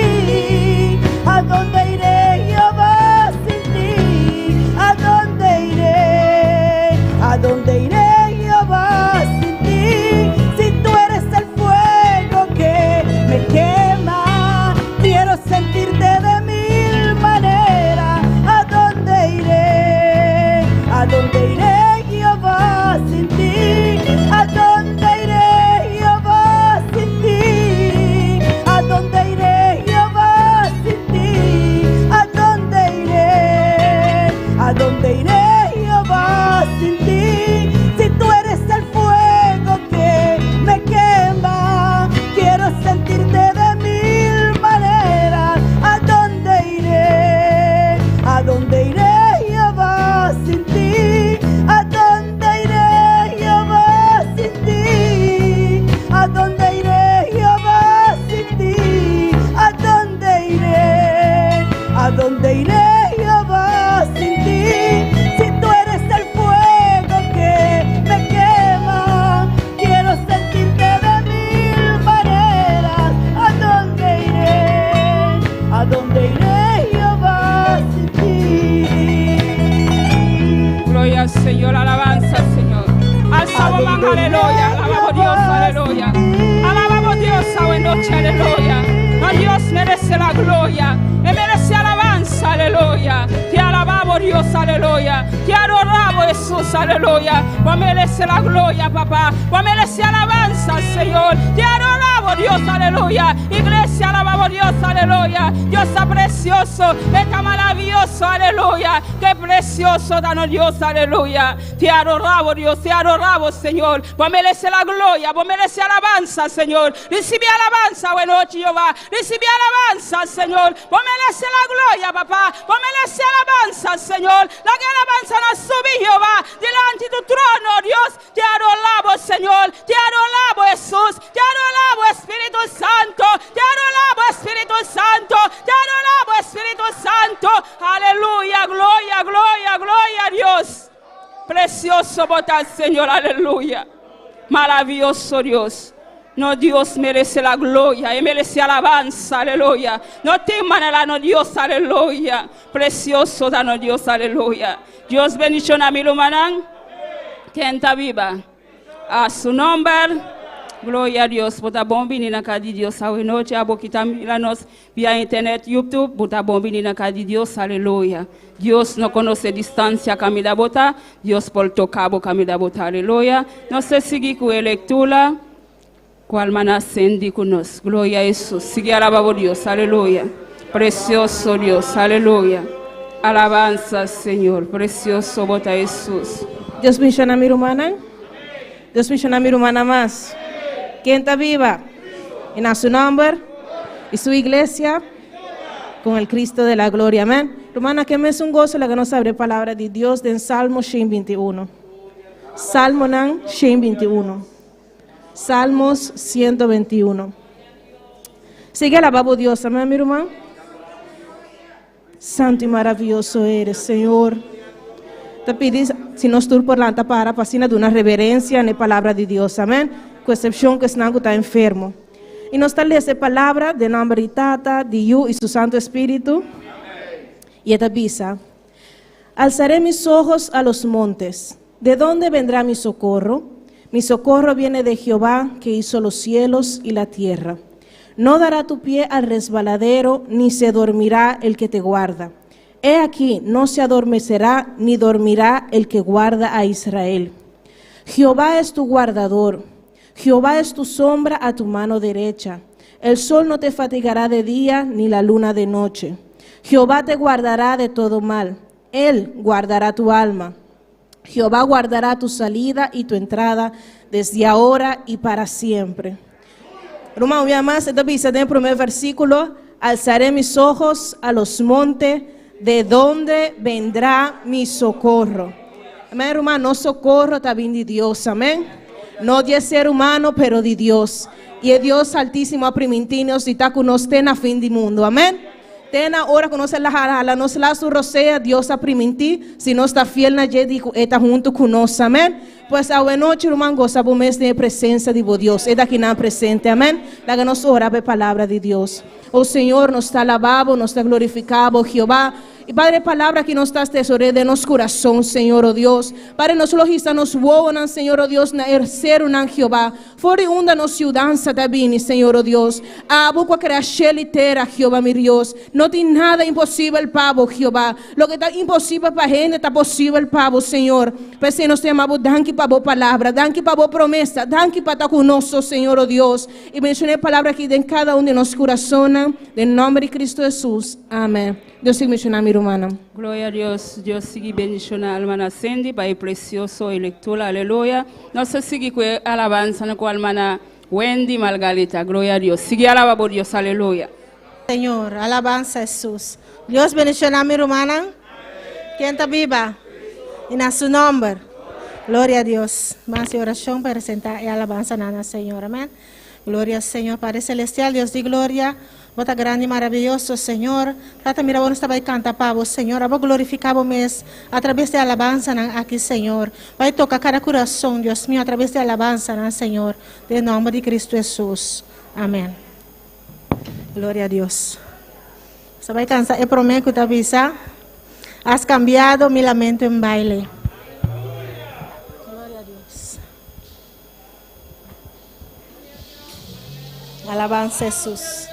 ¿A dónde iré, Jehová, sin ti? ¿A dónde iré? ¿A dónde iré, Jehová, sin ti? Si tú eres el fuego que me quema, quiero sentirte de mil maneras. ¿A dónde iré? ¿A dónde iré, Jehová, sin ti? ¿A dónde iré, Jehová, sin ti? ¿A dónde iré, Jehová, sin ti? ¿A dónde iré? ¿A dónde iré, Jehová, sin ti? Si tú eres el fuego que me quema, quiero sentirte de mil maneras. ¿A dónde iré? ¿A dónde iré, Jehová, sin ti? ¿A dónde iré, Jehová, sin ti? ¿A dónde iré, Jehová, sin ti? ¿A dónde iré? ¿A dónde iré, Jehová, sin ti? Si tú eres el fuego que me quema, quiero sentirte de mil maneras. ¿A dónde iré? ¿A dónde iré, Jehová, sin ti? Gloria al Señor, alabanza al Señor. Alzamos man, aleluya. Alabamos Dios, aleluya. Alabamos Dios, awe nochi, aleluya. No, Dios merece la gloria. Él merece alabanza, aleluya. Te alabamos, Dios, aleluya. Te adoramos, Jesús, aleluya. Vos merece la gloria, papá. Vos merece alabanza, Señor. Te adoramos, Dios. Dios, aleluya. Iglesia, alabamos a Dios, aleluya. Dios está precioso, está maravilloso, aleluya. Qué precioso, danos Dios, aleluya. Te adoramos, Dios, te adoramos, Señor. Vos merece la gloria, vos merece alabanza, Señor. Recibe alabanza, buena noche, Jehová. Recibe alabanza, Señor. Vos merece la gloria, papá. Vos merece alabanza, Señor. La que alabanza nos sube, Jehová. Delante de tu trono, Dios. Te adoramos, Señor. Te adoramos, Jesús. Te adoramos, Espíritu Santo. Te adoramos, Espíritu Santo. Te adoramos, Espíritu Santo. Aleluya, gloria, gloria, gloria a Dios. Precioso botar, Señor, aleluya. Maravilloso Dios. No, Dios merece la gloria y merece alabanza, aleluya. No te manera, no, Dios, aleluya. Precioso, danos Dios, aleluya. Dios bendición a mi hermana. Quien está viva. A su nombre. Gloria a Dios. Bota bom bini na casa de Dios. A noche, a boquita nos vía internet, YouTube. Bota bom bini na casa de Dios. Aleluya. Dios no conoce distancia, camina bota. Dios por tocar, camina bota. Aleluya. No se sigue con lectura. Cual mana sendi con nos. Gloria a Jesús. Sigue alabado Dios. Aleluya. Precioso Dios. Aleluya. Alabanza, Señor. Precioso bota Jesús. Dios menciona a mi hermana. Dios menciona a mi hermana más. ¿Quién está viva? En a su nombre y su iglesia con el Cristo de la gloria. Amén. Hermana, que me es un gozo la que nos abre palabra de Dios en Salmo 121. Salmo 121. Salmos 121. Sigue alabado Dios. Amén, mi hermano. Santo y maravilloso eres, Señor. Te pedí, si nos tur por lanta para, pasina de una reverencia en la palabra de Dios. Amén. Con excepción que Snango está enfermo. Y nos está esa palabra de nombre de Tata, de Yu y su Santo Espíritu. Y esta visa. Alzaré mis ojos a los montes. ¿De dónde vendrá mi socorro? Mi socorro viene de Jehová, que hizo los cielos y la tierra. No dará tu pie al resbaladero, ni se dormirá el que te guarda. He aquí, no se adormecerá, ni dormirá el que guarda a Israel. Jehová es tu guardador, Jehová es tu sombra a tu mano derecha. El sol no te fatigará de día, ni la luna de noche. Jehová te guardará de todo mal, Él guardará tu alma. Jehová guardará tu salida y tu entrada desde ahora y para siempre. Romão, minha más, en el primer versículo, alzaré mis ojos a los montes, ¿de dónde vendrá mi socorro? Amén, hermano, no socorro también de Dios, amén. No de ser humano, pero de Dios. Y el Dios altísimo a primitinos y está con usted a fin del mundo, amén. Tena ora conoce la jarala, no se la su rosea, Dios a primintí, si no está fiel na dijo, está junto con nos, amén. Pues a buena noche, hermano, goza por mes de presencia de Dios, es aquí na presente, amén. La que nos ora por palabra de Dios. Oh Señor, nos está alabado, nos está glorificado, Jehová. Y Padre, palabra que nos estás tesoro de nos corazón, Señor, oh Dios. Padre, nos logista nos wonan, Señor, oh Dios, na ercer unan Jehová. Fori unda nos ciudanza tabini, Señor, oh Dios. Abu kwa litera, Jehová, mi Dios. No tiene nada imposible, pavo, Jehová. Lo que está imposible para gente está posible, pavo, Señor. Pues nos llamamos danki pa bo palabra, danki pa bo promesa, danki pa ta con nosotros, Señor, oh Dios. Y mencioné palabra aquí en cada uno de nuestros corazones, en nombre de Cristo Jesús. Amén. Dios sigue mencionando a mi hermana. Gloria a Dios. Dios sigue bendiciendo a hermana Cindy para el precioso lectura. Aleluya. No se sigue con alabanza con la hermana Wendy Margarita. Gloria a Dios. Sigue alabando a Dios. Aleluya. Señor, alabanza a Jesús. Dios bendice a mi hermana. ¿Quién está viva? Y en su nombre. Gloria a Dios. Más oración para presentar y alabanza a Señor. Amén. Gloria al Señor, Padre Celestial, Dios de gloria. Bota grande y maravilloso, Señor. Trata mira, vos estaba canta pavo, Señor. Abo glorificamos mes a través de alabanza aquí, Señor. Vai tocar cada coração, Dios mío, a través de alabanza, Señor. De nombre de Cristo Jesús. Amén. Gloria a Dios. Se vai cansar, eu prometo que te avisa. Has cambiado mi lamento en baile. Gloria a Dios. Alabanza a Jesús.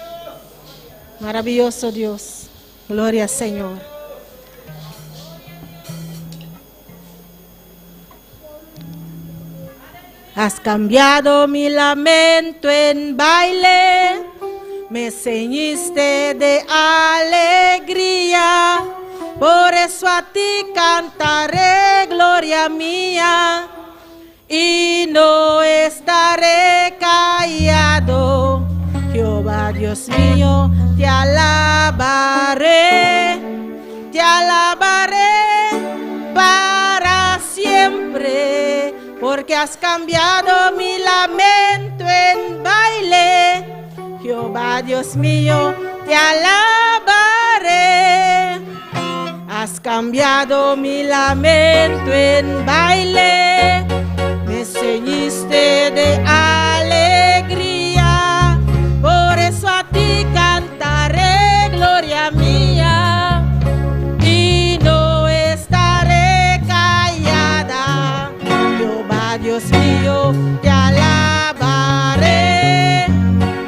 Maravilloso Dios. Gloria al Señor. Has cambiado mi lamento en baile, me ceñiste de alegría. Por eso a ti cantaré, gloria mía, y no estaré callado. Jehová Dios mío, te alabaré, te alabaré para siempre, porque has cambiado mi lamento en baile. Jehová Dios mío, te alabaré. Has cambiado mi lamento en baile, me ceñiste de alegría. Por eso a ti cantaré, gloria mía, y no estaré callada. Jehová Dios mío, te alabaré,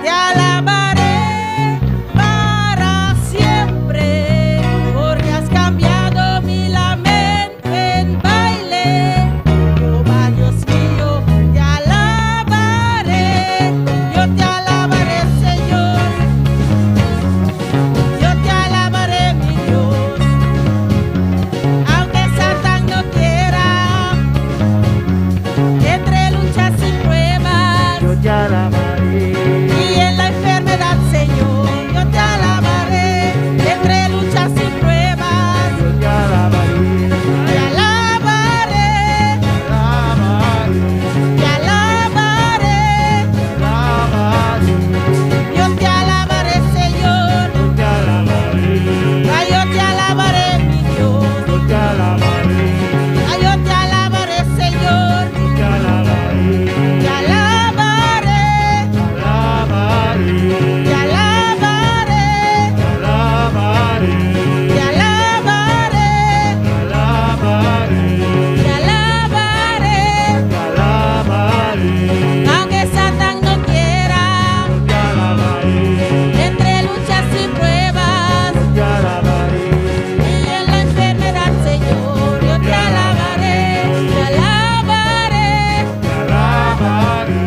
te alabaré para siempre, porque has cambiado mi lamento en baile. Jehová Dios mío, te alabaré, yo te alabaré, Señor. Yo te alabaré, mi Dios, aunque Satán no quiera, entre luchas y pruebas, Yo te alabaré. y en la enfermedad, Señor, yo te alabaré, entre luchas y pruebas, Yo te alabaré. te alabaré, Alabaré. te alabaré, Alabaré. yo te alabaré, Señor, Yo te alabaré. ay, yo te alabaré, mi Dios, Yo te alabaré. ay, yo te alabaré, Señor. Yo te alabaré. Te alabaré, Alabaré. te alabaré, Alabaré. te alabaré, Alabaré. te alabaré. Alabaré. Aunque Satán no quiera, Yo te alabaré. entre luchas y pruebas, Yo te alabaré. y en la enfermedad, Señor, yo te alabaré, te alabaré, Alabaré.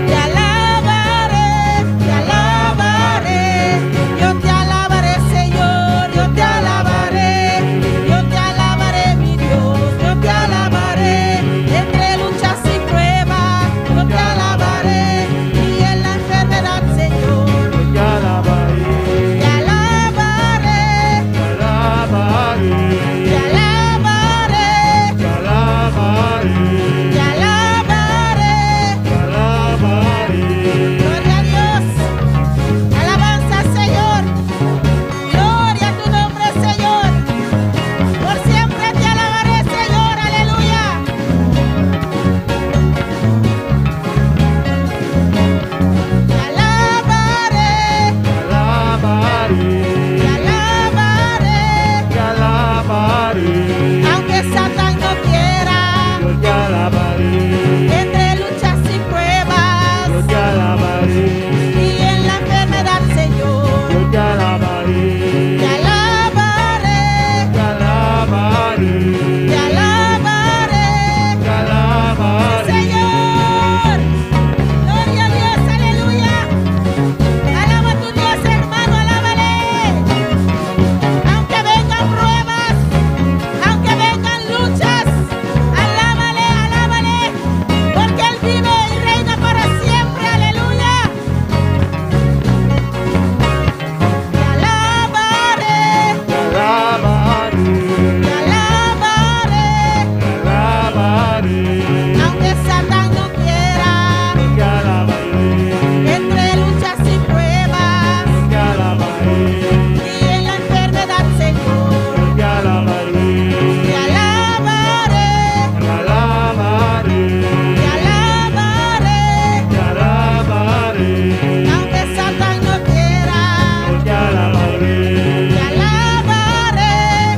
te alabaré, te alabaré. Yo te alabaré, Señor, yo te alabaré, yo te alabaré, mi Dios, yo te alabaré. Entre luchas y pruebas, yo te alabaré, y en la enfermedad, Señor, Yo te alabaré. te alabaré, Alabaré. te alabaré, Alabaré. te alabaré. Alabaré. Gloria a Dios. Alabanza, Señor. Gloria a tu nombre, Señor. Por siempre te alabaré, Señor. Aleluya. Te alabaré, Alabaré. te alabaré. Te alabaré. Aunque Satán no quiera, Yo te alabaré. entre luchas y pruebas, Yo te alabaré. y en la enfermedad, Señor, Yo te alabaré. te alabaré. Te alabaré. Te alabaré, Te alabaré. Señor. Gloria a Dios, aleluya. Alaba a tu Dios, hermano, alábale. Aunque vengan pruebas, aunque vengan luchas, alábale, alábale, porque Él vive y reina para siempre, aleluya. Te alabaré, Te alabaré. te alabaré. Te alabaré. Aunque Satán no quiera, Yo te alabaré. entre luchas y pruebas, Yo te alabaré. y en la enfermedad, Señor, Yo te alabaré. te alabaré, Te alabaré. te alabaré. Te alabaré. Aunque Satán no quiera, Yo te alabaré. te alabaré,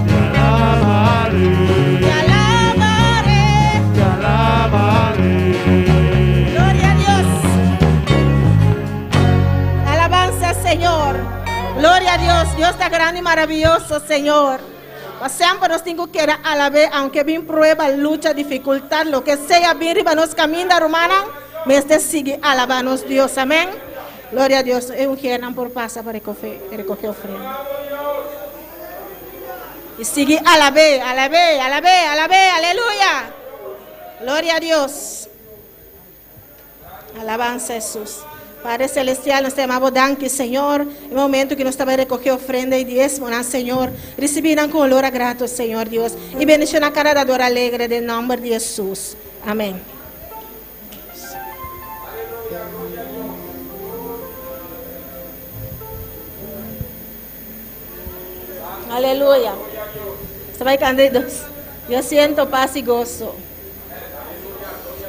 Te alabaré. te alabaré. Te alabaré. Gloria a Dios. Alabanza, Señor. Gloria a Dios. Dios está grande y maravilloso, Señor. Pa semper nos tin ku keda alab'é, aunke bin prueba, lucha, difikultat, loke sea bin riba nos kaminda, rumannan, mester sigui alabá nos Dios. Amèn. Gloria a Dios. E muhernan por pasa pa rekohe ofrenda. I sigui alab'é, alab'é, alab'é, alab'é, aleluya! Gloria a Dios. Alabansa Hesus. Padre Celestial, nos ta yama Bo danki, Señor, e momento ku nos ta bai rekohe ofrenda i diesmonan, Señor. Risibí nan ku olor a grato, Señor Dios, i bendishoná kada dador alegre den nòmber di Hesus. Amèn. Aleluya. Nos ta bai kanta di dos. Yo siento paz y gozo.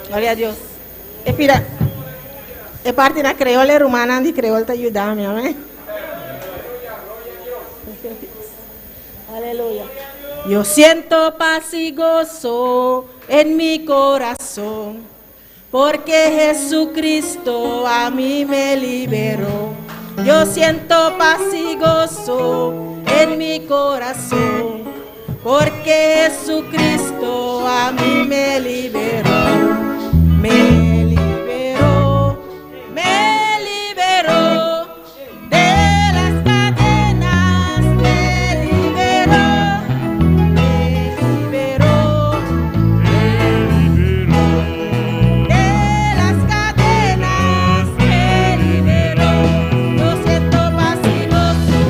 Gloria a Dios. E pida, e parti na creol e rumannan di creol ta yuda mi, amén. Aleluya. Yo siento paz y gozo en mi corazón, porque Jesucristo a mí me liberó. Yo siento paz y gozo en mi corazón, porque Jesucristo a mí me liberó. Me liberó, me liberó de las cadenas, me liberó, me liberó. De las cadenas me liberó. Yo siento paz y gozo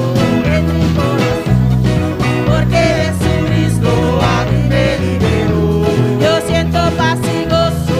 en mi corazón, porque Jesucristo a mí me liberó. Yo siento paz y gozo.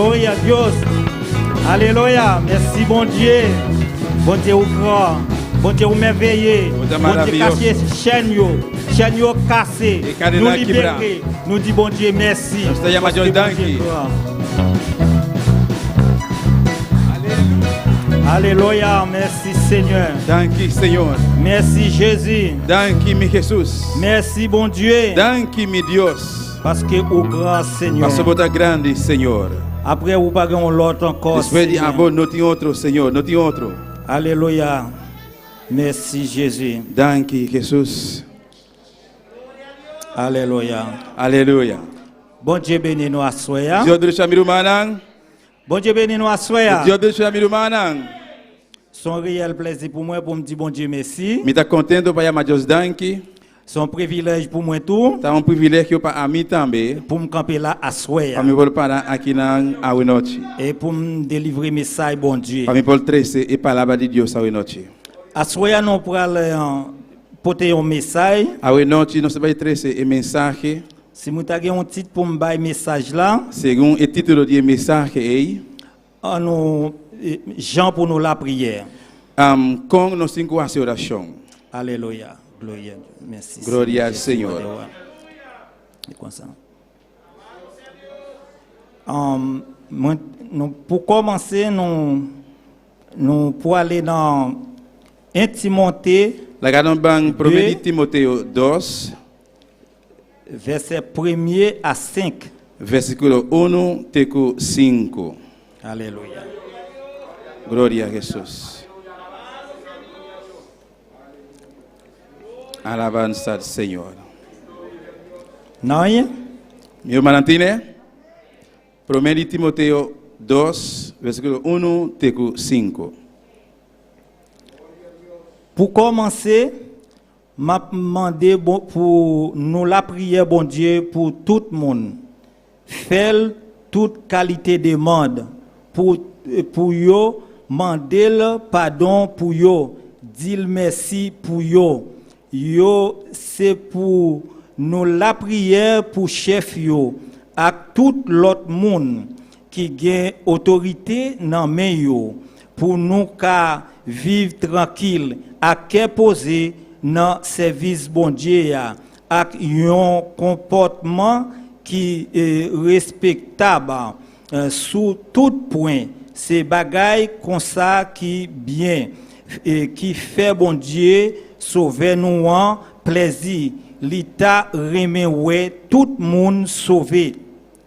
Gloria a Dios. Aleluya. Mèsi Bondye. Bondye ou gran. Bondye ou mèveye. Bondye Bondye maravilloso. kase chèn yo. Chèn yo kase. E kadena Nou kibra. libere. Nou di Bondye mèsi. Nos ta yama Paske Dios Bondye danki. gran. Aleluya. Mèsi Senyè. Danki, Señor. Mèsi Jezi. Danki, mi Jesús. Mèsi Bondye. Danki, mi Dios. Paske ou gran Senyè. Paso bo ta grandi, Señor. Apre ou pa gen yon lòt ankò Después di Senyè. abo no tin otro, Señor, no tin otro. Aleluya. Mèsi Jezi. Danki, Jesús. Aleluya. Aleluya. Bondye beni nou aswè a. Dios bendiciona mi rumannan. Bondye beni nou aswè a. Dios bendiciona mi rumannan. Se yon reyèl plezi pou mwen pou m di Bondye mèsi. Mi ta contento pa yama Dios danki. Se yon privilèj pou mwen tou. Ta un privilegio pa ami tambe. Pou m kanpe la aswè a. Pa mi por para akinan awe nochi. E pou m delivre mesaj Bondye. Pa mi por trese e palabra di Dios awe nochi. Aswè a nou pral pote yon mesaj. Awe nochi nos ta bai trese e mensahe. Si mwen ta gen yon tit pou m bay mesaj la. Segun e titulo di e mensahe ei. An nou jan pou nou lapriyè. Kon nos tin ku hasi orashon. Alelouya gloria mèsi Gloria al Señor. Konsa. Mwen nou pou kòmanse nou nou pwale nan 1 Timote Laga nos ban promé di 2 Timoteo 2. Vèsè premye a 5. Versíkulo unu te ku sinku. Alelouya. Gloria a Jesús. Alabanza al Señor. Nan ye? Mi hermana tine? Promé di Timoteo 2, versíkulo 1 te ku 5. Pou kòmanse, M ap mande pou nou lapriyè Bondye pou tout moun, fè l tout kalite demand pou pou yo, mande l padon pou yo, di l mèsi pou yo. Yo se pou nou lapriyè pou chèf yo ak tout lòt moun ki gen otorite nan men yo, pou nou ka viv trankil ak kè poze nan sèvis Bondye a ak yon konpòtman ki respektab sou tout pwen. Se bagay konsa ki byen, ki fè Bondye, Sovè nou an, plezi. Li ta renmen wè tout moun sove.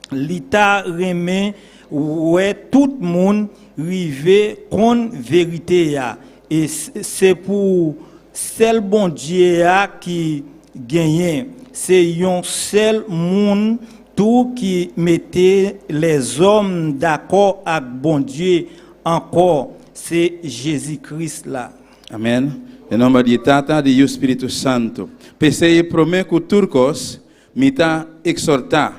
Li ta renmen wè tout moun rive konn verite a. E se pou sèl Bondye a ki genyen. Se yon sèl moun tou ki mete lèzòm dakò ak Bondye ankò, se Jezi Kris la. Amèn. Den nòmber di e Tata, di Yu, Spiritu Santu. P'esei promé ku tur kos, Mi ta exhortá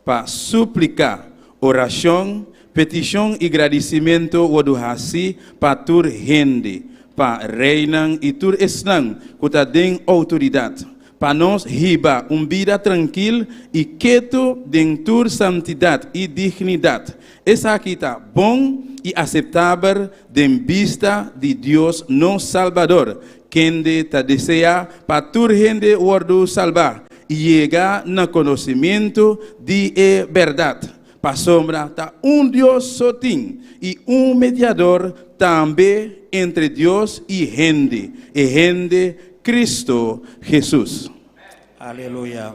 pa supliká, orashon, petishon i gradisimentu wordu hasi pa tur hende, pa reinan i tur esnan ku ta den outoridat, pa nos hiba un bida trankil i ketu den tur santidat i dignidat. Esaki ta bon i aseptabel den bista di Dios nos Salbador, kende ta deseá pa tur hende wòrdu salbá i yega na konosementu di e bèrdat. Pasobra ta un Dios so tin, i un mediador tambe entre Dios i hende, e hende Kristu Hesus. Alelouya.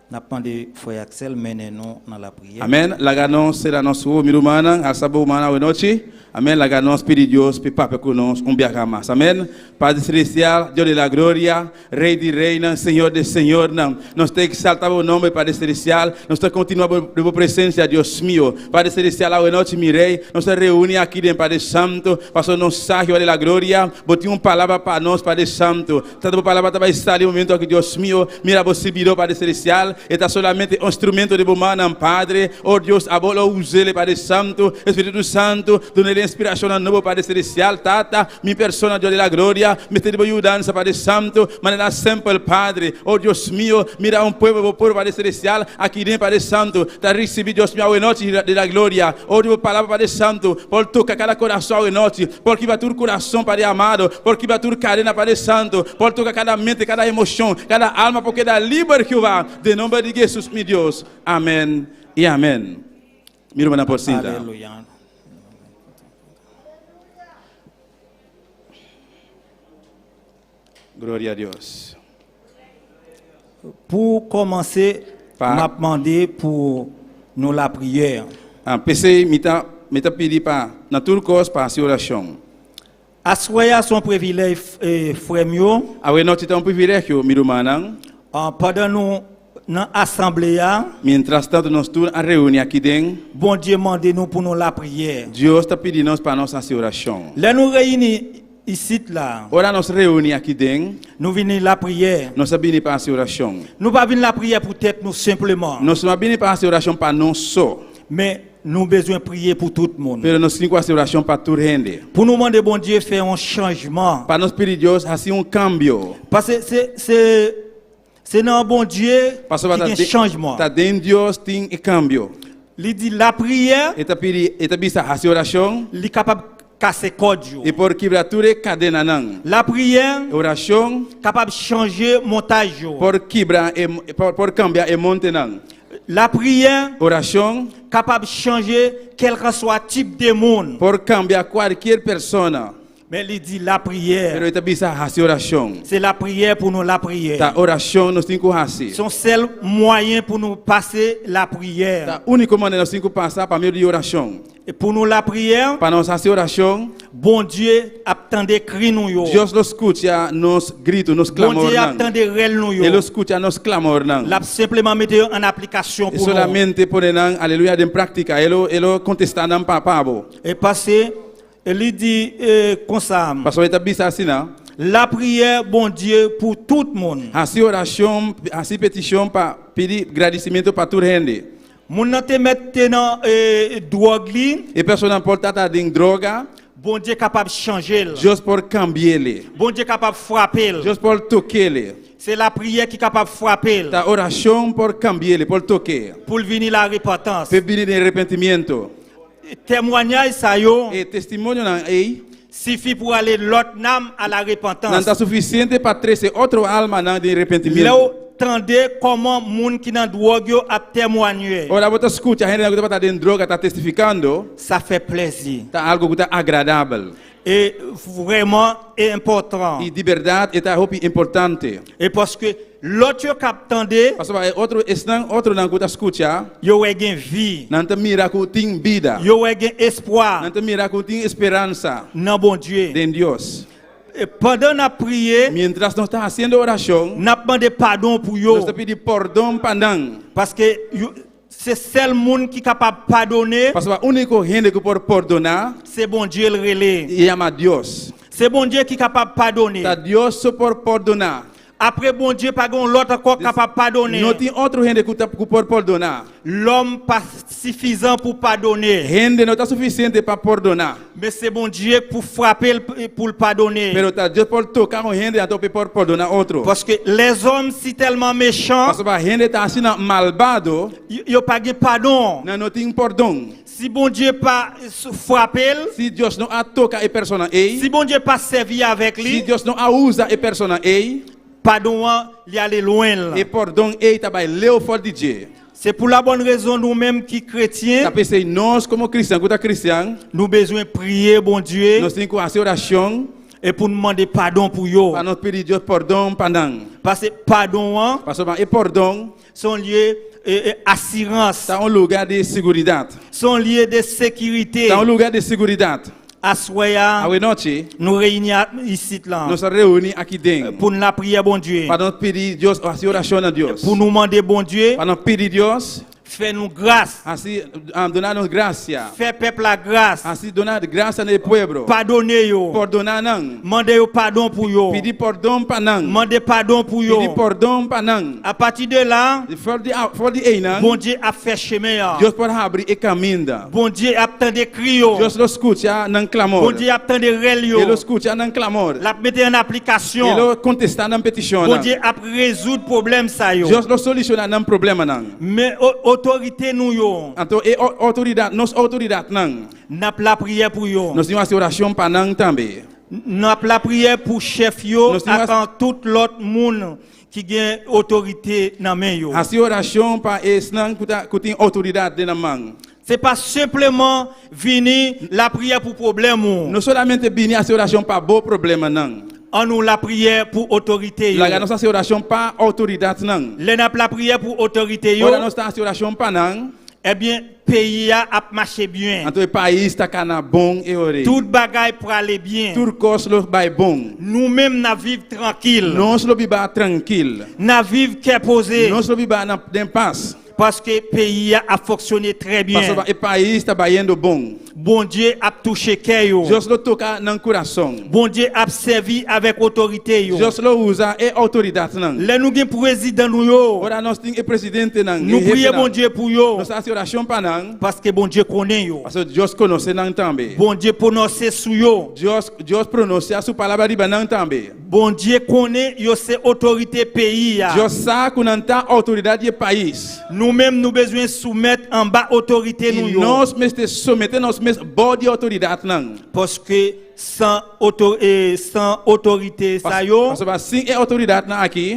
N ap mande Frè Axel mennen nou nan lapriyè. Amèn laga nos sera nos wowo mi rumannan hasa bo rumannan awe nochi amèn laga nos pidi Dios p'e papia ku nos un biaha mas amèn Padre celestial Dios de la gloria Rey di reynan Señor de señornan nos ta exalta bo nomber Padre celestial nos ta continua bo den bo presencia Dios mio Padre celestial awe nochi mi Rey nos ta reuni aki den Padre Santo pasobra nos sa Jehová de la gloria bo tin un palabra pa nos Padre Santo Tanto bo palabra ta bai sali e momento aki, Dios mio, mira bo sirbidor, Padre Celestial, e ta solamente un instrumento den bo mannan, Padre. Oh Dios, abo lo us'el, Padre Santo, Espiritu Santo, dun'el inspirashonnan nobo, Padre Selestial. Tata, mi persona, Dios di la gloria, mester di bo yudansa, Padre Santo, manera semper, Padre. Oh Dios mio, mira un pueblo, bo pueblo, Padre Celestial, aki den, Padre Santo, ta ricibi, Dios mio, awe nochi di la gloria. Oh di bo palabra, Padre Santo, por toca cada corazon awe nochi, por kibra tur corazon, Padre amado, por kibra tur cadena, Padre Santo, por toca cada mente, cada emocion, cada alma por keda liber, Jehová, den nomber di Jesus, mi Dios. Amen y amen. Mi rumannan por sinta. Aleluya. Gloria a Dios. Pou kòmanse, Pa- m ap mande pou nou lapriyè. Ah, p'esei mi ta mi ta pidi pa na tur kos pa hasi orashon. Aswè a son privilèj frè m yo. Awe nochi ta un privilegio, mi rumannan. Pandan nou nan asanble a. Mientras tanto nos tur a reuni aki den. Bondye mande nou pou nou lapriyè. Dios ta pidi nos pa nos hasi orashon. Lè nou reyini isit la. Ora nos reuni aki den. Nou vini lapriyè. Nos a bini pa hasi orashon. Nou pa vin lapriyè pou tèt nou senpleman. Nos no a bini pa hasi orashon pa nos so. Men nou bezwen priye pou tout moun. Pero nos tin ku hasi orashon pa tur hende. Pou nou mande Bondye fè yon chanjman. Pa nos pidi Dios hasi un kambio. Pase se se se nan Bondye Pasobra ki ta gen chanjman. Ta den Dios tin e kambio. Li di lapriyè. E ta pidi e ta bisa hasi orashon. Li kapab kase kòd yo. E por kibra tur e kadenanan. Lapriyè. Orashon. Kapab chanje montaj yo. Por kibra e por kambia e montenan. Lapriyè. Orashon. Kapab chanje kèlkanswa tip de moun. Por kambia kualkier persona. Men li di lapriyè. Pero e ta bisa hasi orashon. Se lapriyè pou nou lapriyè. Ta orashon nos tin ku hasi. Se yon sèl mwayen pou nou pase lapriyè. Ta úniko manera nos tin ku pasa pa medio di orashon. E pou nou lapriyè. Pa nos hasi orashon. Bondye ap tande kri nou yo. Dios lo skucha nos gritu, nos Bondye ap klamornan. tande rèl nou yo. E lo skucha nos klamornan. L ap senpleman mete yo an aplikasyon E pou nou. solamente pone nan, aleluya, den práktika. E lo, e lo kontestá nan pa pa bo. E pase, li di konsa. Pasobra e ta bisa asina. Lapriyè Bondye pou tout moun. Hasi orashon, hasi petishon pa pidi gradisimentu pa tur hende. Moun nan te mèt te nan dwòg li. E persona por ta ta den droga. Bondye kapab chanje l. Dios por kambi'ele. Bondye kapab frape l. Dios por tok'ele. Se lapriyè ki kapab frape l. Ta orashon por kambi'ele, por tok'e. Pou l vini larepantans. P'e bini den arepentimiento. Temwanyaj sa yo. E testimonionan ei. Sifi pou rale lòt nanm a la repantans. Nan ta sufisiente pa trese otro almanan den arepentimiento. Lè w tande kòman moun ki nan dwòg yo ap temwanye. Ora bo ta skucha hendenan ku tabata den droga ta testifikando. Sa fè plezi. Ta algu ku ta agradabel. E vrèman e enpòtan. I di bèrdat e ta hopi importante. E paske lòt yo k ap tande. Pasobra e otro, esnan otronan ku ta skucha. Yo wè gen vi. Nan ta mira ku tin bida. Yo wè gen espwa. Nan ta mira ku tin speransa. Nan Bondye. Den Dios. Pandan n ap priye. Mientras nos ta hasiendo orashon. N ap mande padon pou yo. Nos ta pidi pordon pa nan. Paske yo. Se sèl moun ki kapab padone. Pasobra úniko hende ku por pordoná. Se Bondye l rele. E yama Dios. Se Bondye ki kapab padone. Ta Dios so por pordoná. Apre Bondye pa gen yon lòt ankò k kapab padone. No tin otro hende ku ta ku por pordoná. Lòm pa sifizan pou padone. Hende no ta sufisiente pa pordoná. Men se Bondye k pou frape l pou l padone. Pero ta Dios por toka un hende anto p'e por pordoná otro. Paske lèzòm sitèlman mechan. Pasobra hende ta asina malbado. Yo pa gen padon. Nan no tin pordon. Si Bondye pa frape l. Si Dios no a toka e persona ei. Si Bondye pa sèvi avèk li. Si Dios no a usa e persona ei. Padon an li ale lwen l. E pordon ei ta bai leu for di dje. Se pou la bòn rezon nou menm ki kretyen. Ta p'esei nos komo kristian ku ta kristian. Nou bezwen priye Bondye. Nos tin ku hasi orashon. E pou nou mande padon pou yo. Pa nos pidi Dios pordon pa nan. Pase padon an. Pasobra e pordon. Se yon lye asirans. Ta un luga di siguridat. Se yon lye de sekirite. Ta un luga di siguridat. Aswè a. Awe nochi. Nou reyini isit lan. Nos a reuní aki den. Pou n lapriyè Bondye. Pa nos pidi Dios, hasi orashon na Dios. Pou nou mande Bondye. Pa nos pidi Dios. Fè nou gras. Hasi, duna nos grasia. Fè pèp la gras. Hasi duna grasia na e pueblo. Padone yo. Pordoná nan. Mande yo padon pou yo. Pidi pordon pa nan. Mande padon pou yo. Pidi pordon pa nan. Apati de la, For di, for di einan, Bondye ap fè chemen an. Dios por habri e kaminda. Bondye ap tande kri yo. Dios lo skucha nan klamor. Bondye ap tande rèl yo. E lo skucha nan klamor. L ap mete an aplikasyon. E lo kontestá nan petishon. Bondye ap rezoud pwoblèm sa yo. Dios lo solushoná nan problemanan. Men otorite nou yo. Anto e outoridat, nos outoridatnan. N ap lapriyè pou yo. Nos tin hasi orashon pa nan tambe. N ap lapriyè pou chèf yo Nos tin ak tout lòt moun ki gen otorite nan men yo. Hasi orashon pa esnan ku ta ku tin outoridat den nan man. Se pa senpleman vini lapriyè pou pwoblèm ou. No solamente bini hasi orashon pa bo problemanan. An nou lapriyè pou otorite yo. Laga nos hasi orashon pa outoridatnan. Lè n ap lapriyè pou otorite yo. Ora nos ta hasi orashon pa nan. Ebyen peyi a ap mache byen. Anto e pais ta kana bon e ora ei. Tout bagay prale byen. Tur kos lo bai bon. Nou menm n ap viv trankil. Nos lo biba trankil. N ap viv kè poze. Nos lo biba na den pas. Paske peyi a ap fonksyone trè byen. Pasobra e pais ta bayendo bon. Bondye ap touche kè yo. Dios lo toka nan kurason. Bondye ap sèvi avèk otorite yo. Dios lo usa e outoridatnan. Lè nou gen prezidan nou yo. Ora nos tin e presidentenan, Nou e priye hefenan. Bondye pou yo. Nos ta hasi orashon pa nan. Paske Bondye konnen yo. Pasobra Dios konosé nan tambe. Bondye pwononse sou yo. Dios Dios pronunsiá su palabra riba nan tambe. Bondye konnen yo se otorite peyi a. Dios sa ku nan ta outoridat di e pais. Nou menm nou bezwen soumèt anba otorite nou I yo. nos mester someté nos mes bou di outoridatnan. Paske san san otorite sa yo. Pasobra sin e outoridatnan aki.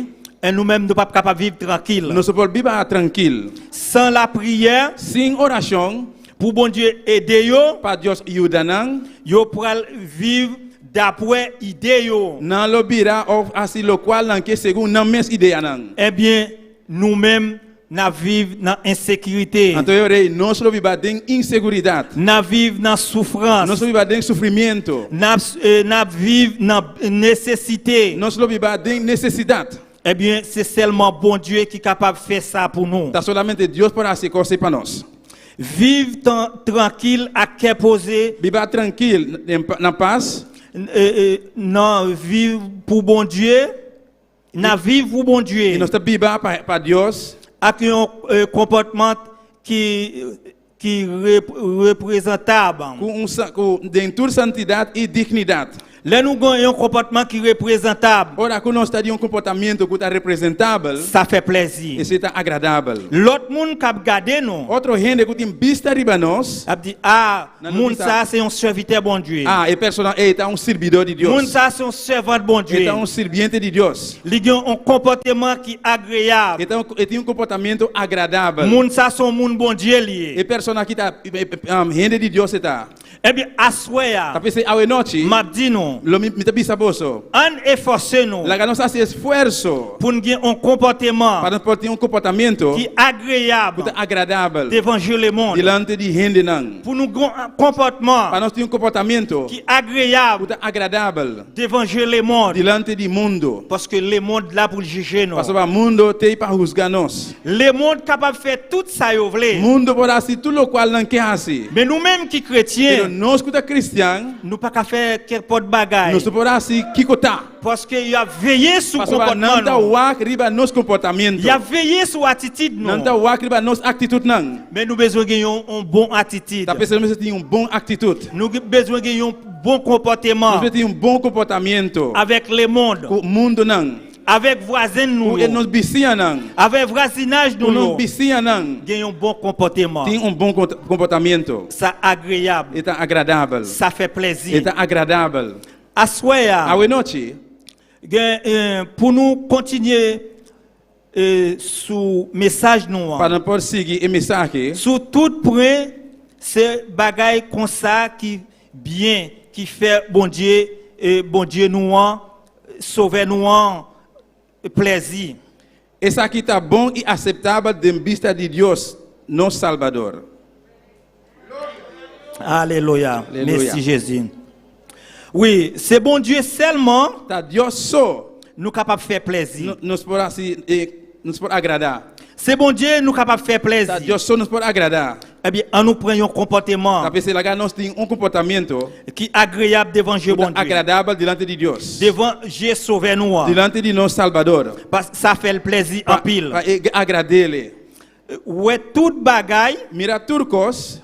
Nou menm nou pap kapab viv trankil. Nos no por biba trankil. San lapriyè. Sin orashon. Pou Bondye ede yo. Pa Dios yuda nan. Yo pral viv dapwè ide yo. Nan lo bira òf hasi lokual nan ke segun nan mes ideanan. Ebyen, nou menm, n ap viv nan ensekirite. Anto e ora ei nos lo biba den inseguridat. N ap viv nan soufrans. Nos lo biba den sufrimiento. N ap, n ap viv nan nesesite. Nos lo biba den nesesidat. Ebyen, se sèlman Bondye ki kapab fè sa pou nou. Ta solamente Dios por hasi e kos ei pa nos. Viv trankil ak kè poze. Biba trankil nan pas. Nan viv pou Bondye, nan viv pou Bondye. I nos ta biba pa Dios. Ak yon konpòtman ki ki reprezantab. Ku un ku den tur santidat i dignidat. Lè nou gen yon konpòtman ki reprezantab. Ora ku nos ta di un komportamiento ku ta representabel. Sa fè plèzi. Esei ta agradabel. Lòt moun k ap gade nou. Otro hende ku tin bista riba nos. Ap di, A, moun sa a se yon sèvitè Bondye. A, e persona ei ta un sirbidó di Dios. Moun sa a se yon sèvant Bondye. E ta un sirbiente di Dios. Li gen yon konpòteman ki agreyab. E ta e tin un komportamiento agradabel. Moun sa se yon moun Bondye li ye. E persona aki ta hende di Dios e ta. Ebyen, aswè a. Ta p'esei awe nochi. M ap di nou. Lo mi mi ta bisa boso. Ann efòse nou. Laga nos hasi esfuerso. Pou n gen yon konpòteman. Pa nos por tin un komportamiento. Ki agreyab. Ku ta agradabel. Devan je lemond. Dilante di hendenan. Pou nou gen yon konpòtman. Pa nos tin un komportamiento. Ki agreyab. Ku ta agradabel. Devan je lemond. Dilante di mundo. Paske lemond la pou l jije nou. Pasobra mundo t'ei pa husga nos. Lemond kapab fè tout sa yo vle. Mundo por hasi tur lokual nan ke hasi. Men nou menm ki kretyen. Pero nos ku ta kristian. Nou pa ka fè kenpòt bagay. Nos no por hasi kiko ta. Paske y ap veye sou Pasobra konpòtman nan ta nou. wak riba nos komportamiento. Y ap veye sou atitid nou. Nan ta wak riba nos aktitutnan. Men nou bezwen gen yon bon atitid. Ta p'esei nos mester tin un bon aktitut. Nou bezwen gen yon bon konpòteman. Nos mester tin un bon komportamiento. Avèk lemond. Ku mundonan. Avèk vwazen nou Ku yo. e nos bisiñanan. Avèk vwazinaj Ku nou yo. nos bisiñanan. Gen yon bon konpòteman. Tin un bon komportamiento. Sa agreyab. E ta agradabel. Sa fè plezi. E ta agradabel. Aswè a. Awe nochi. Gen pou nou kontinye sou mesaj nou an. Pa nan por sigui e mensahe. Sou tout pwen, se bagay konsa ki byen, ki fè Bondye, Bondye nou an, Sovè nou an, plèzi. Esaki ta bon i aseptabel den bista di Dios, nos Salbador. Alelouya. Mesi Jezi. Wi, se Bondye sèlman. Ta Dios so. Nou kapab fè plèzi. Nos por hasi, nos por agradá. Se Bondye nou kapab fè Ta plezi. Dios so nos por agradá. Ebyen, an nou pran yon konpòtman Ta p'esei laga nos tin un komportamiento ki agreyab devan je ku ta Bondye, agradabel dilanti di Dios. Devan je Sovè nou an. Dilanti di nos Salbador. Paske sa fè l plezi Pa, anpil. pa e agrad'Ele. Wè tout bagay, Mira tur kos,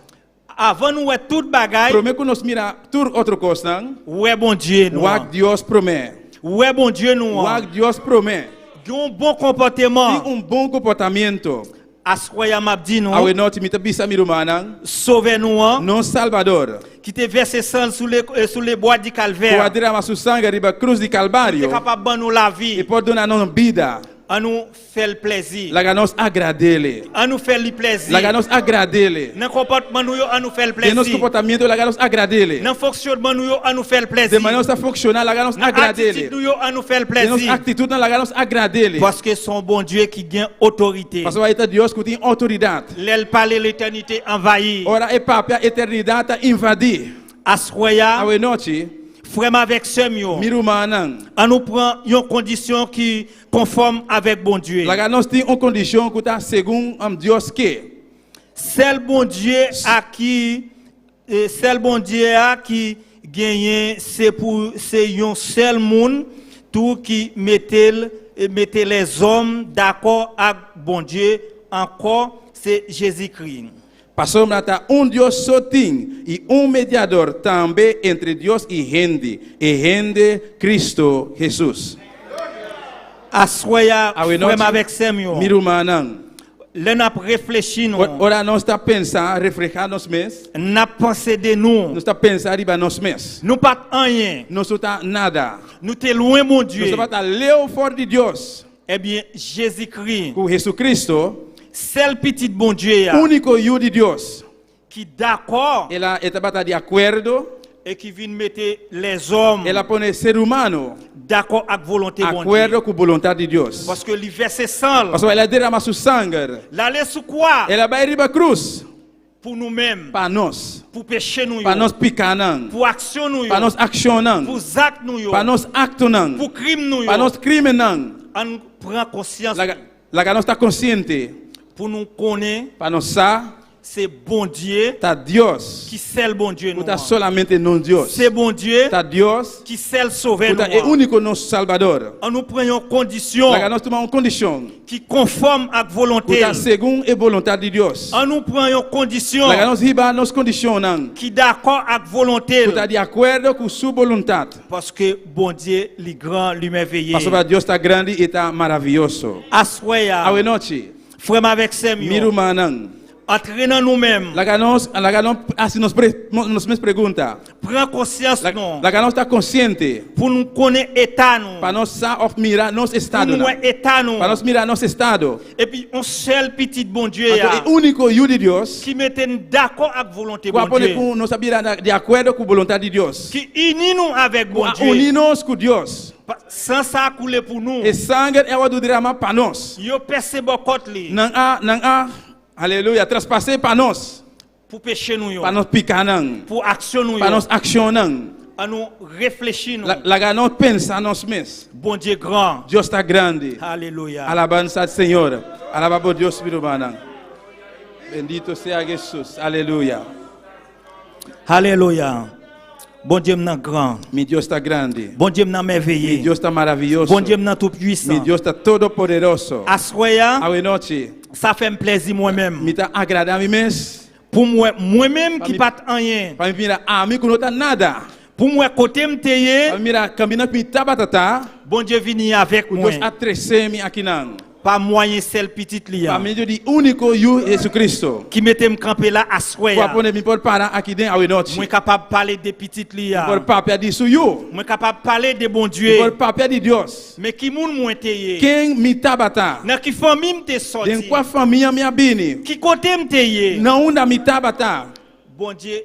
avan nou wè tout bagay, promé ku nos mira tur otro kosnan, wè Bondye nou wak an. Dios promé. Wè Bondye nou an. Wak Dios promé. Gen yon bon Tin konpòtman. un bon komportamiento. Aswè a m ap di nou, Awe nochi mi ta bisa mi rumannan, Sovè nou an, nos Salbador, ki te vèse san l sou le, sou le bwa di Kalvè, ku a drama su sanger riba krus di te Kalvario, kapab ban nou lavi. e por duna nos bida. An nou fè l plezi. Laga nos agrad'Ele. An nou fè li plezi. Laga nos agrad'Ele. Nan konpòtman nou yo, an nou fè l Den nos plezi. komportamiento, laga nos agrad'Ele. Nan fonksyonman nou yo, an nou fè l plezi. Den manera nos ta funshoná, laga nos Nan agrad'Ele. atitid nou yo, an nou fè l Den nos plezi. aktitutnan, laga nos agrad'Ele. Paske se on Bondye ki gen otorite. Pasobra e ta Dios ku tin outoridat. Lè l pale letènite anvayi. Ora e papia eternidat ta invadí. Aswè a, Awe nochi, frè m avèk sè m yo, mi rumannan, an nou pran yon kondisyon ki konfòm avèk Bondye. Laga nos tin un kondishon ku ta segun um Dios ke. Sèl Bondye a ki sèl Bondye a ki genyen se pou se yon sèl moun tou ki mete l mete lèzòm dakò ak Bondye ankò se Jezikri. Pasobra ta un Dios so tin i un mediador tambe entre Dios i hende, e hende Cristo Jesus. Aswè a, Awe frè m nochi, avèk sè m yo, mi rumannan, lè n ap reflechi nou, ora nos ta pensa, reflehá nos mes, n ap panse de nou, nos ta pensa riba nos mes. Nou pa t anyen. Nos no ta nada. Nou te lwen Bondye. Nos tabata leu for di Dios. Ebyen, Jezikri. Ku Jesucristo. Sèl Pitit Bondye a. Úniko Yu di Dios. Ki dakò. El a, e tabata di akuerdo. E ki vin mete lèzòm. El a pone ser humano. Dakò ak volonte Bondye. Akuerdo ku boluntat di Dios. Paske li vèse san l. Pasobra el a derama su sanger. L ale sou kwa. El a bai riba krus. Pou nou menm. Pa nos. Pou peche nou yo. Pa nos pikanan. Pou aksyon nou yo. Pa nos akshonnan. Pou zak nou yo. Pa nos aktonan. Pou krim nou yo. Pa nos krimennan. Ann pran konsyans. Laga, laga nos ta konsiente. Pou nou konnen. Pa nos sa. Se Bondye. Ta Dios. Ki sèl Bondye nou an. Ku ta solamente nos Dios. Se Bondye. Ta Dios. Ki sèl Sovè Ku nou ta e an. úniko nos Salbador. An nou pran yon kondisyon. Laga nos tuma un kondishon. Ki konfòm ak volonte Ku ta l. segun e boluntat di Dios. An nou pran yon kondisyon. Laga nos hiba nos kondishonnan. Ki dakò ak volonte l. Ku ta di akuerdo ku su boluntat. Paske Bondye li gran, li mèveye. Pasobra Dios ta grandi i ta maravioso. Aswè a. Awe nochi. Frè m avèk sè m yo. Mi rumannan. Antre nan nou menm. Laga nos, laga nos hasi nos pre, nos mes pregunta. Pran konsyans nou. Laga nos ta konsiente. Pou nou konnen eta nou. Pa nos sa òf mira nos estado. Pou nou wè eta nou. Pa nos mira nos estado. Epi yon sèl pitit Bondye a. Anto e úniko Yu di Dios. Ki mete n dakò ak volonte Ku a pone Bondye. ku nos a bira di akuerdo ku boluntat di Dios. Ki ini nou avèk Ku a Bondye. uni nos ku Dios. San sa a koule pou nou. E sanger a wòrdu derama pa nos. Yo pèse bò kòt li. Nan a, nan a, aleluya, traspas'é pa nos. Pou peche nou yo. Pa nos pikanan. Pou aksyon nou yo. Pa nos akshonnan. An nou reflechi nou. Laga nos pensa nos mes. Bondye gran. Dios ta grandi. Aleluya. Alabansa al Señor. Alabá bo Dios mi rumannan. Bendito sea Jesus. Aleluya. Alelouya! Bondye m nan gran. Mi Dios ta grandi. Bondye m nan mèveye. Mi Dios ta maravioso. Bondye m nan tou pwisan. Mi Dios ta todopoderoso. Aswè a. Awe nochi. Sa fè m plezi mwen menm. Mi ta agrada mi mes. Pou m wè mwen menm ki pa t anyen. Pa mi mira ami ku no ta nada. Pou m wè kote m te ye. Pa mi mira kaminda ku mi tabata ta. Bondye vini avèk Ku mwen. Dios a trese mi akinan. Pa mwayen sèl Pitit li a. Pa medio di úniko Yu Jesucristo. Ki mete m kanpe la aswè Ku a. a pone mi por para aki den awe nochi. Mwen kapab pale de Pitit li a. Mi por papia di su Yu. Mwen kapab pale de Bondye. Mi por papia di Dios. Men ki moun mwen te ye. Ken mi tabata. Nan ki fanmi m te sòti. Den kua famia mi a bini. Ki kote m te ye. Na unda mi tabata. Bondye,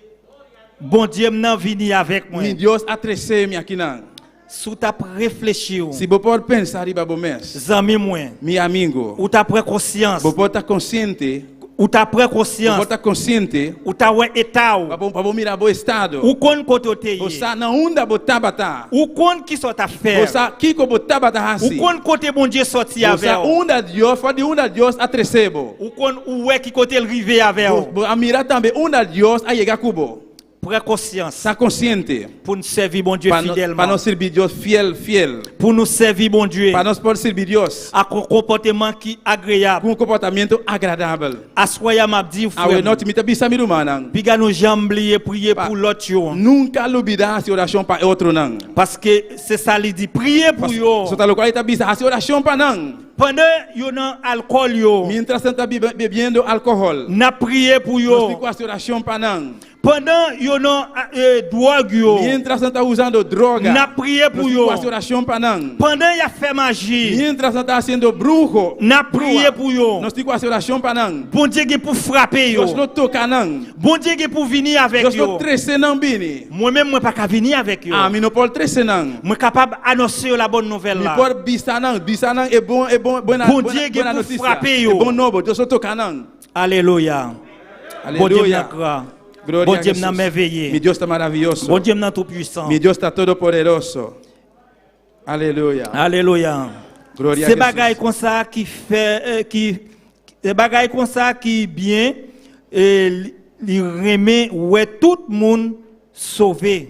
Bondye m nan vini avèk Mi mwen. Dios a trese mi akinan. Si w t ap reflechi w. Si bo por pensa riba bo mes. Zanmi mwen. Mi amigo. Ou ta pran konsyans. Bo por ta konsiente. Ou ta pran konsyans. Bo ta konsiente. Ou ta wè eta ou. Pa bo mira bo estado. Ou konn kote ou te ye. Bo sa na unda bo tabata. Ou konn kisa ou ta fè. Bo sa kiko bo tabata hasi. Ou konn kote Bondye sòti Bo avè sa ou. unda Dios, for di unda Dios a trese bo. Ou konn ou wè ki kote l rive avè Bo ou. bo a mira tambe unda Dios a yega ku bo. Pran konsyans. Ta konsiente. Pou n sèvi Bondye Pa no, pa fidèlman. nos sirbi Dios fiel, fiel. Pou nou sèvi Bondye. Pa nos por sirbi Dios. Ak yon konpòteman ki agreyab. Ku un komportamiento agradabel. Aswè a m ap di frè Awe m. nochi mi ta bisa mi rumannan. Piga nou janm bliye priye Pa pou lòt yo. nunka lubida hasi orashon pa e otronan. Paske se sa li di, priye pou yo. Paso ta lokual e ta bisa, hasi orashon pa nan. Pandan yo nan alkòl yo. Mientras nan ta bebiendo alkohòl. N ap priye pou yo. Nos tin ku hasi orashon pa nan. Pandan yo nan dwòg yo. Mientras nan ta usando droga. N ap priye pou yo. Nos tin ku hasi orashon pa nan. Pandan y ap fè maji. Mientras nan ta hasiendo bruho. N ap priye pou yo. Nos tin ku hasi orashon pa nan. Bondye gen pou frape yo. Dios lo toka nan. Bondye gen pou vini avèk Dios yo. lo trese nan bini. Mwen menm mwen pa ka vini avèk yo. Ami no por trese nan. Mwen kapab anonse yo la bòn nouvèl Mi la. por bisa nan, bisa nan e bon e bon buena Bondye buena gen buena pou notisia. frape E yo. bon nobo, Dios lo toka nan. Alelouya. Bondye m Aleluya. nan gran. Gloria a Bondye m nan Jesús. mèveye. Mi Dios ta maravilloso. Bondye m nan tou pwisan. Mi Dios ta todopoderoso. Aleluya. Alelouya. Gloria a Se Jesús. bagay konsa ki fè ki se bagay konsa ki byen e li renmen wè tout moun sove.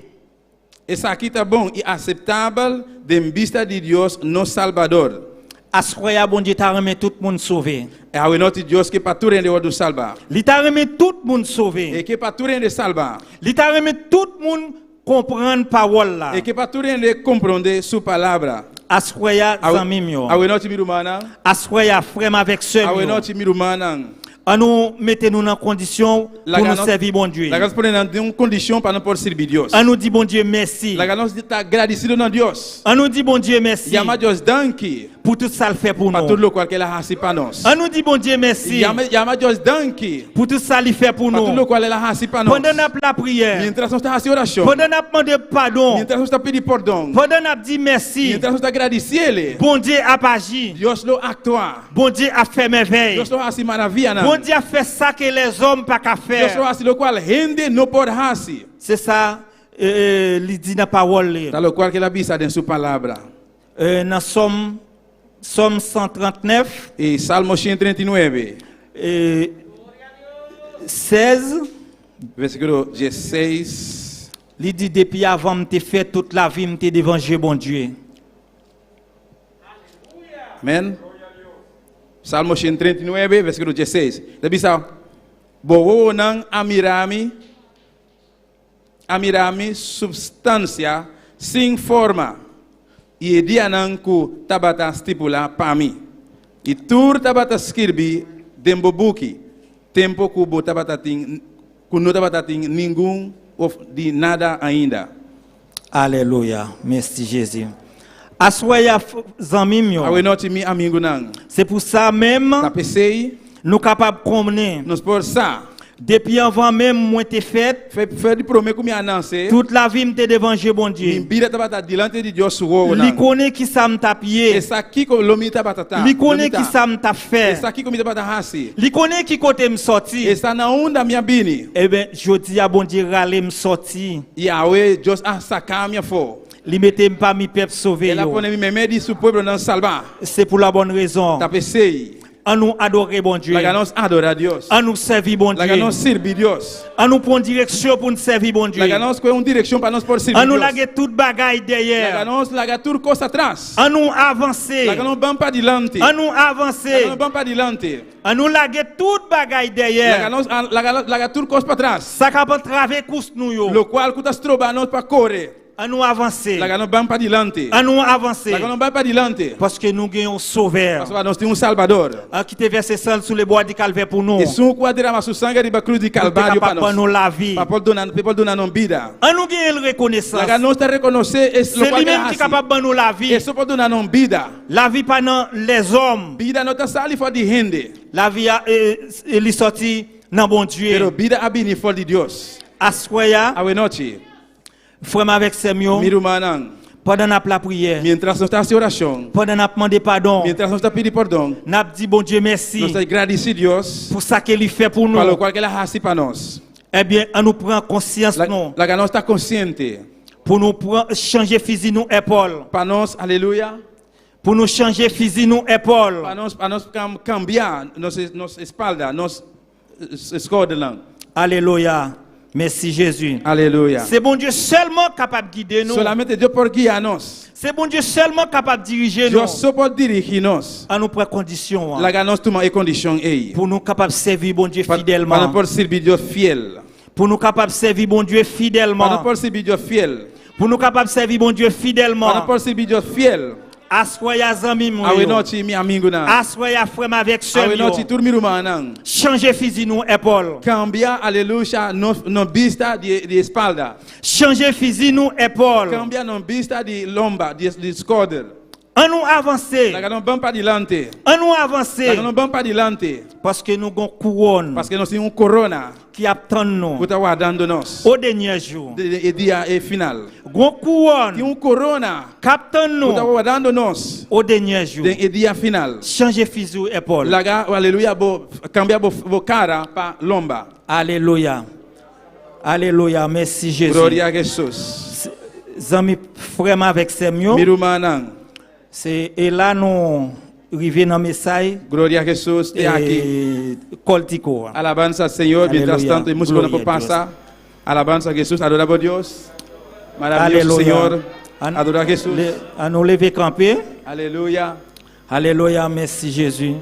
Esaki ta bon i aseptabel den bista di Dios nos Salbador. Aswè a Bondye ta renmen tout moun sove. Awe nochi Dios ke pa tur hende wòrdu salbá. Li ta renmen tout moun sove. E ke pa tur hende salba. Li ta renmen tout moun konprann pawòl la. E ke pa tur hende komprondé su palabra. Aswè a zanmi m yo. Awe nochi mi rumannan. Aswè a frè m avèk sè m Awe yo. nochi mi rumannan. An nou mete nou nan kondisyon pou nou sèvi Bondye. Laga nos pone den un kondishon pa nos por sirbi Dios. An nou di Bondye mèsi. Laga nos ta gradisido na Dios. An nou di Bondye mèsi. Yama Dios danki. Pou tout sa l fè pou Pa nou. tur lokual ku El a hasi pa nos. An nou di Bondye mèsi. Yama, yama Dios danki. Pou tout sa li fè pou Pa tur nou. lokual El a hasi pa nos. Pandan n ap lapriyè. Mientras nos ta hasi orashon. Pandan n ap mande padon. Mientras nos ta pidi pordon. Pandan n ap di mèsi. Mientras nos ta gradisié. Bondye ap aji. Dios lo aktua. Bondye ap fè mèvèy. Dios lo hasi maravianan. Bondye ap fè sa ke lèzòm pa ka fè. Dios lo hasi lokual hende no por hasi. Se sa li di nan pawòl li. Ta lokual ku El a bisa den su palabra. Nan Sòm Sòm 139. E Salmo 139. 16. Versíkulo 16. Li di, Depi avan m te fèt, tout lavi m te devan je Bondye. Amèn. Salmo 139, versíkulo 16. Ta bisa, Bo wowonan a mira mi, a mira mi supstansia sin forma, i e dianan ku tabata stipulá pa mi. I tur tabata skirbí den bo buki, tempu ku bo tabata tin, ku no tabata tin ningun òf di nada ainda. Alelouya mesi Jezi. Aswè ya zanmim yo. Awe nochi mi amigunan. Se pou sa menm. Ta p'esei. Nou kapab konnen. Nos por sa. Depi anvan menm mwen te fèt. Fè fè di promé ku mi a nase. Tout lavi m te devan je Bondye. Mi bida tabata dilante di Dios su wowonan. Li konnen kisa m tap ye. E sa kiko lo mi tabata ta. Li konnen kisa m tap fè. E sa kiko mi tabata hasi. Li konnen ki kote m sòti. E sa na unda mi a bini. Eben, jodi a Bondye rale m sòti. I awe Dios a saka mi afó. Li mete m pami pèp sove El a yo. pone mi meimei di su pueblonan salbá. Se pou la bòn rezon. Ta p'esei. An nou adore Bondye. Laga nos adorá Dios. An nou sèvi Bondye. Laga nos sirbi Dios. An nou pran direksyon pou n sèvi Bondye. Laga nos kohe un direkshon pa nos por sirbi An nou Dios. lage tout bagay dèyè. Laga nos laga tur kos atras. An nou avanse. Laga nos ban padilanti. An nou avanse. Laga nos ban padilanti. An nou lage tout bagay dèyè. Laga nos laga laga tur kos patras. Sa k ap antrave kous nou yo. Lokual ku ta stroba nos pa kore. An nou avanse. Laga nos ban padilanti. An nou avanse. Laga nos ban padilanti. Paske nou gen yon Sovè. Pasobra nos tin un Salbador. An ki te vèse san l sou le bwa di Kalvè pou nou. Esun ku a derama su sanger riba krus di Pou l te Kalvario pa kapab ban nos. nou lavi. Pa por duna pa por duna nos bida. An nou genyen l rekonesans. Laga nos ta rekonosé es Se lokual li ku el a menm ki hasi. kapab ban nou lavi. Esun por duna nos bida. Lavi pa nan lèzòm. Bida no ta sali for di hende. Lavi a li sòti nan Bondye. Pero bida a bini for di Dios. Aswè a. Awe nochi. Frè m avèk sè m yo. Mi rumannan. Pandan n ap lapriyè. Mientras nos ta hasi orashon. Pandan n ap mande padon. Mientras nos ta pidi pordon. N ap di Bondye mèsi. Nos ta gradisi Dios. Pou sa ke li fè pou nou. Pa lokual ke el a hasi pa nos. Ebyen, an nou pran konsyans nou. Laga nos ta konsiente. Pou nou pran, chanje fizi nou èpòl. Pa nos, aleluya. Pou nou chanje fizi nou èpòl. Pa nos, pa nos kambia nos, nos espalda, nos skoudernan. Alelouya! Mèsi Jezi. Aleluya. Se Bondye sèlman kapab gide nou. Solamente Dios por guia nos. Se Bondye sèlman kapab dirije nou. Dios so por dirigi nos. An nou pran kondisyon an. Laga nos tuma e kondishon ei. Pou nou kapab sèvi Bondye fidèlman. Pa nos por sirbi Dios fiel. Pou nou kapab sèvi Bondye fidèlman. Pa nos por sirbi Dios fiel. Pou nou kapab sèvi Bondye fidèlman. Pa nos por sirbi Dios fiel. Aswè a zanmi mwen yo. Awe nochi mi amigunan. Aswè a frè m avèk sè m yo. Awe nochi tur mi rumannan. Chanje fizi nou èpòl. Kambia aleluya nos nos bista di di espalda. Chanje fizi nou èpòl. Kambia nos bista di lomba di di skouder. An nou avanse. Laga nos ban padilante. An nou avanse. Laga nos ban padilante. Paske nou gon kouwòn. Paske nos tin un korona. Ki ap tann nou. Ku ta wardando nos. O denyè jou. Den e dia e final. Gon kouwòn. Tin un korona. Kap tann nou. Ku ta wardando nos. O denyè jou. Den e dia final. Chanje fizi w èpòl. Laga, aleluya, bo kambia bo bo kara pa lomba. Aleluya. Aleluya, mèsi Jezi. Gloria a Jesus. Zanmi frè m avèk sè m yo. Mi rumannan. Se e la nou rive nan mesay. Gloria a Jesus te aki. Kòltiko a. Alabansa al Señor mientras tanto e musiconan por pasa. Alabansa a Jesus adora bo Dios. Maraviyoso Señor. Adora Jesus. An nou leve kanpe. Aleluya. Aleluya mèsi Jezi.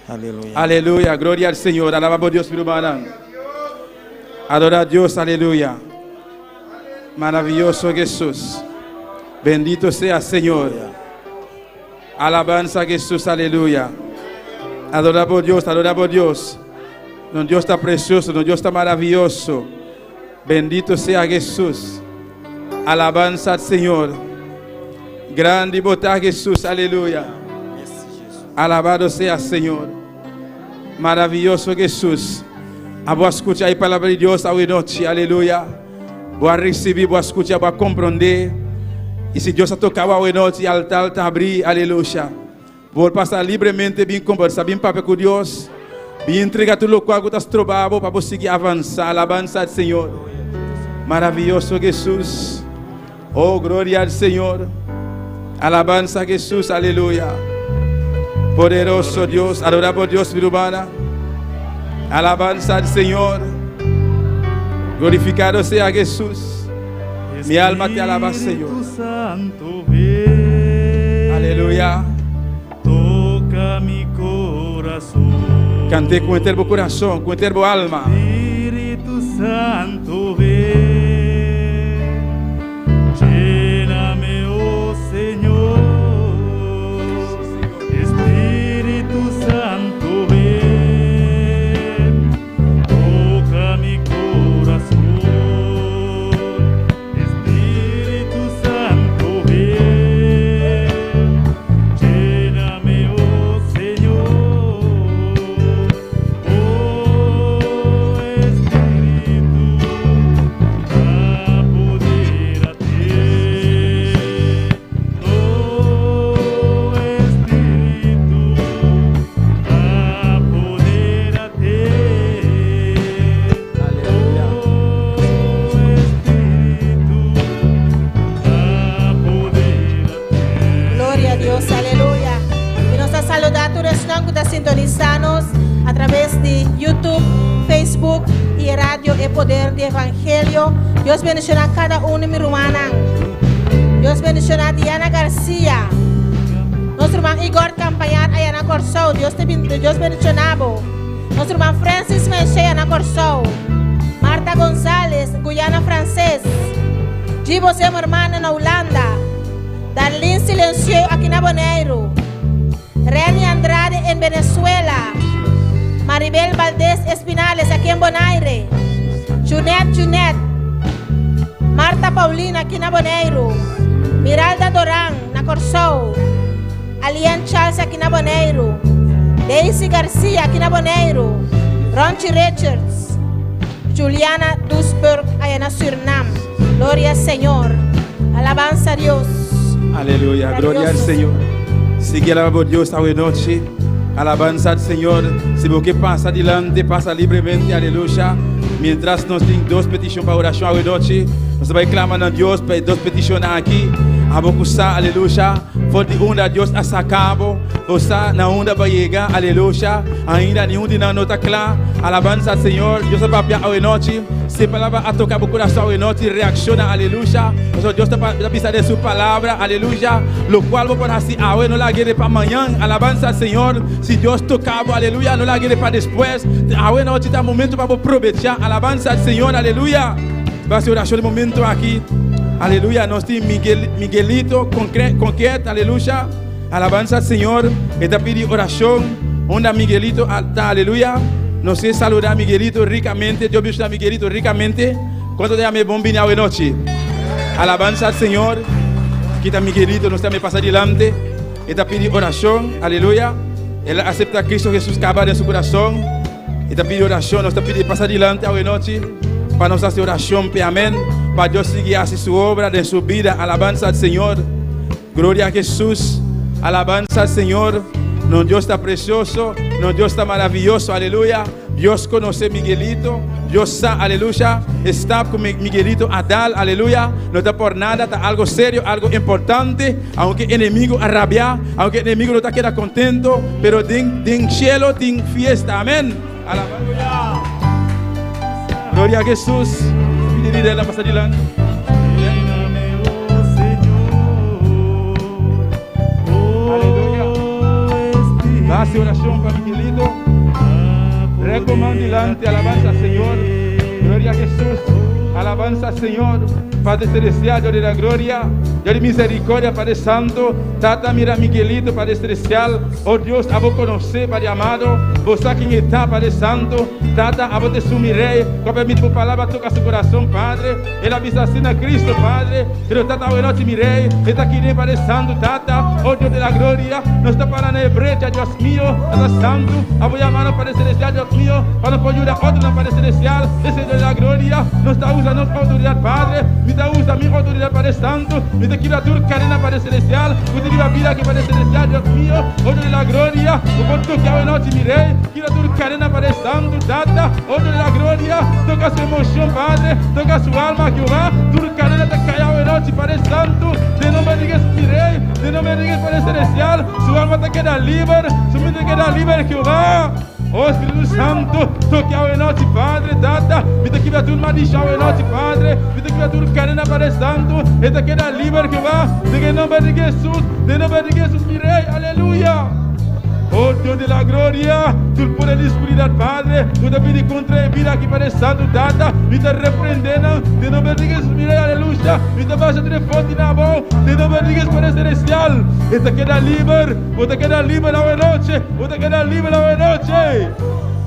Aleluya. Aleluya gloria al Señor alaba bo Dios mi rumannan. Adora Dios aleluya. Maraviyoso Jesus. Bendito sea Señor. Alabansa a Jesus aleluya. Adora bo Dios adora bo Dios. Nos Dios ta precioso nos Dios ta maraviyoso. Bendito sea Jesus. Alabansa al Señor. Grandi bo ta Jesus aleluya. Alabado sea Señor. Maraviyoso Jesus. Abo a scucha e palabra di Dios awe nochi aleluya. Bo a ricibi bo a scucha bo a compronde. Y si Dios a toca bo awe nochi altar ta abri aleluya. Bo por pasa libremente bin conversa bin papia cu Dios. Bin entrega tur locual cu ta stroba bo pa bo sigui avansa. Alabansa al Señor. Maraviyoso Jesus. Oh gloria al Señor. Alabansa a Jesus. Aleluya. Poderoso Dios. Adora bo Dios mi rumana. Alabansa al Señor. Glorificado sea Jesus. Mi alma te alaba Señor. Santo ven. Aleluya. Toca mi corazón. Cant'é cu henter bo curason, cu henter bo alma. Espíritu Santo ven. Lléname, oh Señor. Espíritu Santo ven. Toca mi corazón. Espíritu Santo ven. Lléname, oh Señor. Oh Espíritu, apodérate. Oh Espíritu, apodérate. Oh Espíritu, apodérate. Gloria a Dios, aleluya. Y nos ta saluda tur esnan cu ta sintonisa nos a traves di YouTube, Facebook y e radio E Poder di Evangelio. Dios bendiciona cada uno di mi rumannan. Dios bendiciona Diana Garcia. Nos ruman Igor Campañar aya na Corsou. Dios te Dios bendiciona bo. Nos ruman Francis Menche aya na Corsou. Marta Gonzalez, Guyana Frances. Gibo Zimmerman na Hulanda. Darlene Silencio aki na Boneiru. Renny Andrade en Venezuela. Maribel Valdez Espinales aki en Bonaire. Junet Junet. Marta Paulina aki na Boneiru. Miralda Doran na Kòrsou. Alian Charles aki na Boneiru. Daisy Garcia aki na Boneiru. Ronchi Richards. Juliana Doesburg aya na Surnam. Gloria Señor. Alabanza a Dios. Aleluya, gloria al Señor. Sigue alabando a Dios esta noche. Alabanza al Señor. Si que pasa adelante, pasa libremente, aleluya. Mientras nos tienen dos peticiones para oración esta noche, nos va a clamar a Dios para dos peticiones aquí. Abokusa, aleluya. For di onda Dios a sacabo. Osa na onda va llegar, aleluya. Ainda ni un no está claro. Alabanza al Señor. Dios va a hoy noche. Si palabra a tocar tu corazón hoy noche, reacciona, aleluya. Eso Dios te va a de su palabra, aleluya. Lo cual vos por así, ahora no la quiere para mañana. Alabanza al Señor. Si Dios tocaba, aleluya, no la quiere para después. Ahora noche está momento para aprovechar. Alabanza al Señor, aleluya. Va a ser oración de momento aquí. Aleluya. Nos tiene Miguel, Miguelito Conquet, aleluya. Alabanza al Señor. Esta pide oración. Onda Miguelito, alta, aleluya. Nos sé saludar a Miguelito ricamente. Dios bendiga a Miguelito ricamente. ¿Cuánto te llame bombina hoy noche? Alabanza al Señor. Quita Miguelito, nos me pasa adelante. Esta pide oración, aleluya. Él acepta a Cristo Jesús cabal en su corazón. Esta pide oración, nos pide pasar adelante hoy noche. Para nos hacer oración, pe amén. Para Dios seguir así su obra de su vida. Alabanza al Señor. Gloria a Jesús. Alabanza al Señor. No, Dios está precioso. No, Dios está maravilloso. Aleluya. Dios conoce a Miguelito. Dios sabe, aleluya. Está con Miguelito Adal, aleluya. No está por nada, está algo serio, algo importante. Aunque enemigo arrabia, aunque enemigo no está queda contento, pero din, din cielo, din fiesta. Amén. Alabanza. Gloria a Jesús. Pide líder la pasa adelante. Lléname, oh Señor, oh Aleluya. Espíritu, Va a hacer oración para Miguelito. Recomendante, alabanza al Señor. Gloria a Jesús. Alabanza al Señor. Padre Celestial, Dios de la gloria, Dios de misericordia, Padre Santo. Tata, mira Miguelito, Padre Celestial. Oh Dios, a vos conocer, Padre amado. Vos sabés quién está, Padre Santo. Tata, a vos te sumiré. Con permiso tu palabra toca su corazón, Padre. Él avisa así a Cristo, Padre. Pero Tata, hoy noche, mi rey. Está aquí, Padre Santo, Tata. Oh Dios de la gloria. No está para la brecha, Dios mío. Tata Santo. A vos llamar, Padre Celestial, Dios mío. Para no poder ayudar a otro, Padre Celestial. Ese Dios de la gloria. No está usando autoridad, Padre. Mi te usa mi autoridad, Padre Santo. Mi te quiero tu cadena, Padre Celestial. Mi te la vida que Padre Celestial, Dios mío. Oh Dios de la gloria. Oh, por tu que hoy noche, mi rey. Quiero tu cadena, Padre Santo, Tata. Oh Dios de la gloria. Toca su emoción, Padre. Toca su alma, Jehová. Tu cadena te cae hoy noche, Padre Santo. De no me digas, mi rey. De no me digas, Padre Celestial. Su alma te queda libre. Su mente queda libre, Jehová. Oh Espíritu Santo, toque hoy noche, Padre, Tata. Me te quiero tu maldición hoy noche, Padre. Me te quiero tu cadena, Padre Santo. Y te queda libre, Jehová. De que nombre de Jesús, de nombre de Jesús, mi Rey. Aleluya. Oh Dios de la gloria, tu poder de oscuridad, Padre, tú te pides contra vida aquí, Padre Santo, Tata, y te reprenden, de nombre de Jesús, mi Rey, aleluya, y te vas a tener fuerte en la voz, de nombre de Jesús, Padre Celestial, y te queda libre, o te queda libre la noche, o te queda libre la noche.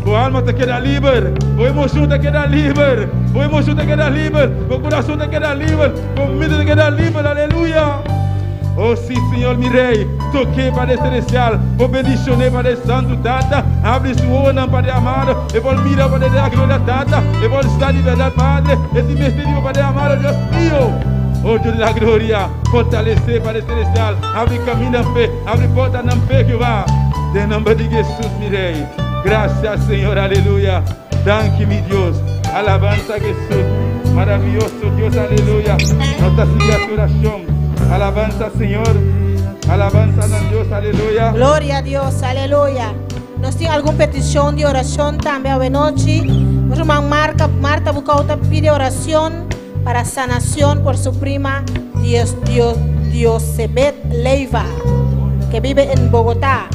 Tu alma te queda libre, tu emoción te queda libre, tu emoción te queda libre, tu corazón te queda libre, tu mente te queda libre, aleluya. Oh sí, Señor, mi Rey, toque Padre Celestial, oh bendiciones Padre Santo, Tata, abre su ojo, Padre amado, e por mira, Padre de la gloria, Tata, e por estar de verdad, Padre, este misterio, Padre amado, Dios mío. Oh Dios de la gloria, fortalece, Padre Celestial, abre camino en fe, abre puerta en fe, Jehová. De nombre de Jesús, mi Rey. Gracias, Señor, aleluya. Thank you, mi Dios. Alabanza a Jesús. Maravilloso Dios, aleluya. Nos sigue su oración. Alabanza, Señor. Alabanza a Dios, aleluya. Gloria a Dios, aleluya. Nos tin algun petishon di orashon tambe awe nochi. Ruman Marta, Marta Bucauta pide oración para sanación por su prima Dios, Dios, Diosebet Leiva, que vive en Bogotá,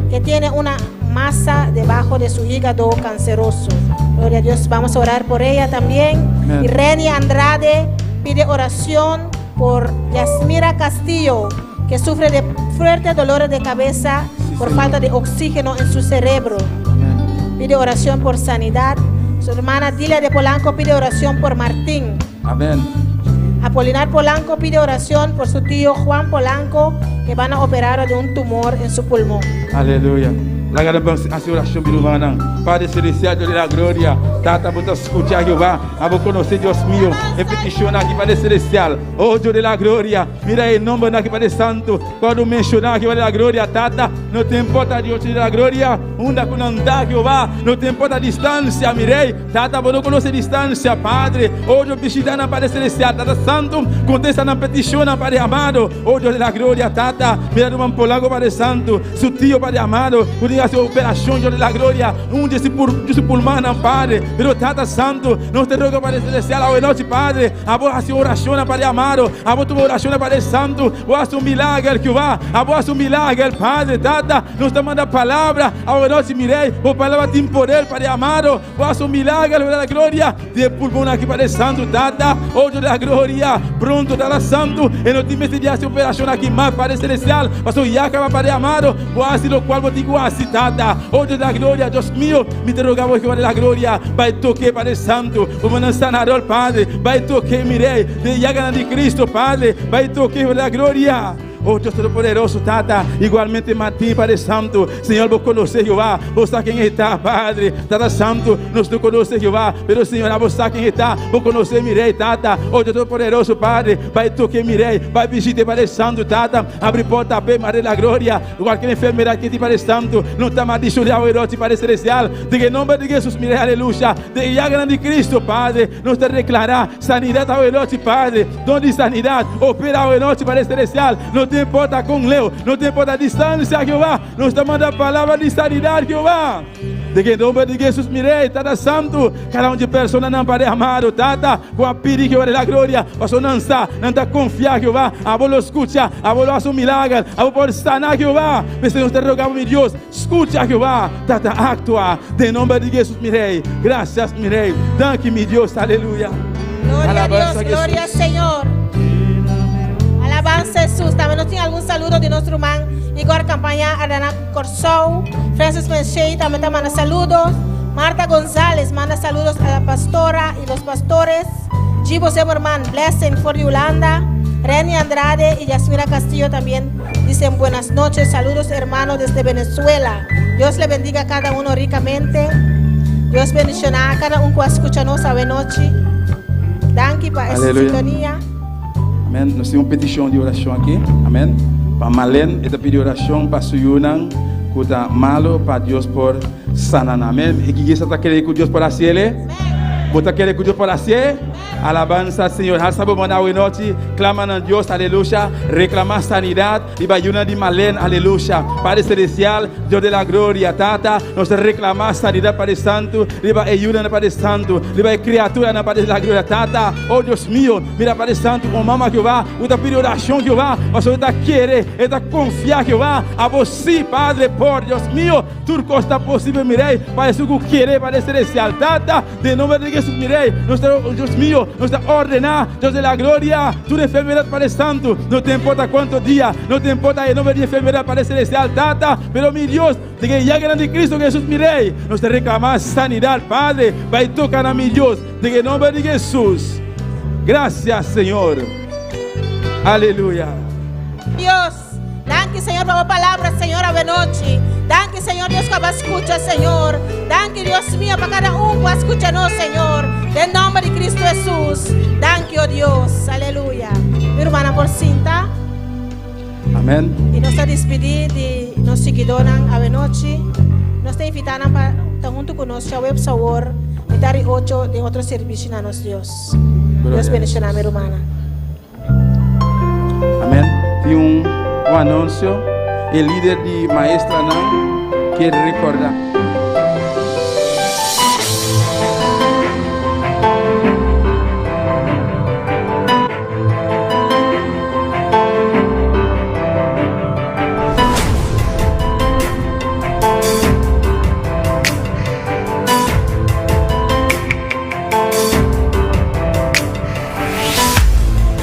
que tiene una masa debajo de su hígado canceroso. Gloria a Dios, vamos a orar por ella también. Amén. Y Reni Andrade pide oración por Yasmira Castillo, que sufre de fuertes dolores de cabeza por Señor. falta de oxígeno en su cerebro. Pide oración por sanidad. Su hermana Dilia de Polanco pide oración por Martín. Amén. Apolinar Polanco pide oración por su tío Juan Polanco, que van a operar de un tumor en su pulmón. Aleluya. Laga nan ban hasi orashon mi rumannan. Padre Celestial, Dios di la gloria, Tata bo ta skucha Jehová, abo konosé Dios mio e petishonnan aki Padre Celestial. Oh Dios di la gloria, mira e nombernan aki Padre Santo, ku a menshoná Jehová di la gloria, Tata, no ta importa Dios di la gloria, unda ku nan ta Jehová, no ta importa distansia, mi Rei, Tata bo no konosé distansia, Padre, oh Dios bishita nan Padre Celestial, Tata Santo, kontesta nan petishonnan Padre amado, oh Dios di la gloria, Tata, mira ruman Polanco Padre Santo, Su tio Padre amado, ku tin hasi operashon Dios di la gloria, un di su pulmannan Padre, pero Tata Santo, nos ta roga Padre Celestial awe nochi Padre, abo hasi orashonnan Padre amado, abo tuma orashonnan Padre Santo, bo hasi un milager Jehová, abo hasi un milager Padre, Tata, nos ta manda palabra awe nochi mi Rey, bo palabra tin poder Padre amado, bo hasi un milager Jehová di la gloria. Di e pulmon aki pa e Santu Tata, o Dios di la gloria, pronto Tata Santu, e no tin mester di hasi operashon aki mas, Padre Celestial, pasobra ya kaba Padre amado, bo a hasi lokual bo tin ku hasi, Tata, o Dios di la gloria, Dios mio, mi ta roga bo, Jehová di la gloria, bai toke, Padre Santu, bo mannan sanador, Padre, bai toke, mi Rey, den e yaganan di Cristo, Padre, bai toke, Jehová di la gloria. Oh Dios Todopoderoso, Tata, igualmente Martin, Padre Santo, Señor, bo conoce Jehová, bo sa ken e ta, Padre, Tata Santo, nos no conoce Jehová, pero Señor, abo sa ken e ta, bo conoce mi Rey, Tata, oh Dios Todopoderoso, Padre, bai toke mi Rey, bai visite, Padre Santo, Tata, abri porta p'e, Madre de la Gloria, cualkier enfermedad ke tin, Padre Santo, no ta maldicion di awe nochi, Padre Celestial, den e nomber di Jesus, mi Rey, aleluya, den e llaganan di Cristo, Padre, nos ta declara sanidad awe nochi, Padre. Don di sanidad, opera awe nochi Padre Celestial, no ta importa con leu, no ta importa distancia, Jehová, nos ta manda palabra di sanidad, Jehová. Den e nomber di Jesus, mi Rey, Tata Santo, cada un di personanan, Padre amado, Tata, cu a pidi, Jehová de la gloria, pasobra nan sa, nan ta confia, Jehová, abo lo scucha, abo lo haci un milager, abo por sana, Jehová. P'esei nos ta roga bo, mi Dios, scucha, Jehová, Tata, actua, den nomber di Jesus, mi Rey. Gracias, mi Rey. Danki, mi Dios, aleluya. Gloria a Dios, Alabanza a gloria al Jesús. Señor. Alabanza a Jesús. También nos tiene algún saludo de nuestro hermano Igor Campaña, Adana Corsou, Francis Menchey también te manda saludos. Marta González manda saludos a la pastora y los pastores. Gibo Zimmerman, blessing for Yolanda. Reni Andrade y Yasmira Castillo también dicen buenas noches. Saludos hermanos desde Venezuela. Dios le bendiga a cada uno ricamente. Dios bendiciona a cada un que escucha nos awe nochi. Danki pa e Aleluya. sintonia. Amén. Nos tin un petishon di orashon aki. Amén. Pa Malen, e ta pidi orashon pa su yunan ku ta malo, pa Dios por sana nan. Amén. E iglesia ta kere ku Dios por hasiel? Bo ta kere ku Dios por hasié? Alabansa al Señor. Halsa bo man awe nochi. Clama na Dios. Aleluya. Reclama sanidad. Riba yunan di Malen. Aleluya. Padre Celestial, Dios de la gloria. Tata, nos ta reclama sanidad, Padre Santo. Riba e yunan, Padre Santo. Riba e criaturanan, Padre de la gloria. Tata, oh Dios mío. Mira, Padre Santo, un mama, Jehová. U ta pidi oracion, Jehová. Pasobra e ta kere, e ta confia, Jehová. Abo sí, Padre, por Dios mío. Tur cos ta posible, mi Rey, pa esun cu kere, Padre Celestial. Tata, Den nomber di Jesus, mi Rey, nos ta, Dios mio, nos ta ordená, Dios de la gloria, tur enfermedad Padre Santo, no te importa cuanto dia, no te importa e nomber di enfermedad Padre Celestial, Tata, pero mi Dios, den e llaganan di Cristo Jesus, mi Rey, nos ta reclamá sanidad, Padre, bai toca na mi Dios, den e nomber di Jesus. Gracias, Señor. Aleluya. Dios. Danki Señor pa bo palabra Señor awe nochi. Danki Señor Dios ku a skucha Señor. Danki Dios mío pa kada un ku a skucha nos Señor. Den nomber di Cristo Jesús. Danki oh Dios. Aleluya. Mi hermana por sinta. Amén. I nos ta despedí di nos siguidónan awe nochi. Nos ta invitá nan pa ta huntu ku nos djaweps awor mitar di ocho den otro servisio na nos Dios. Dios bendishoná mi rumannan. Amén. Tin un, un anuncio. E lider di maestranan kier recorda.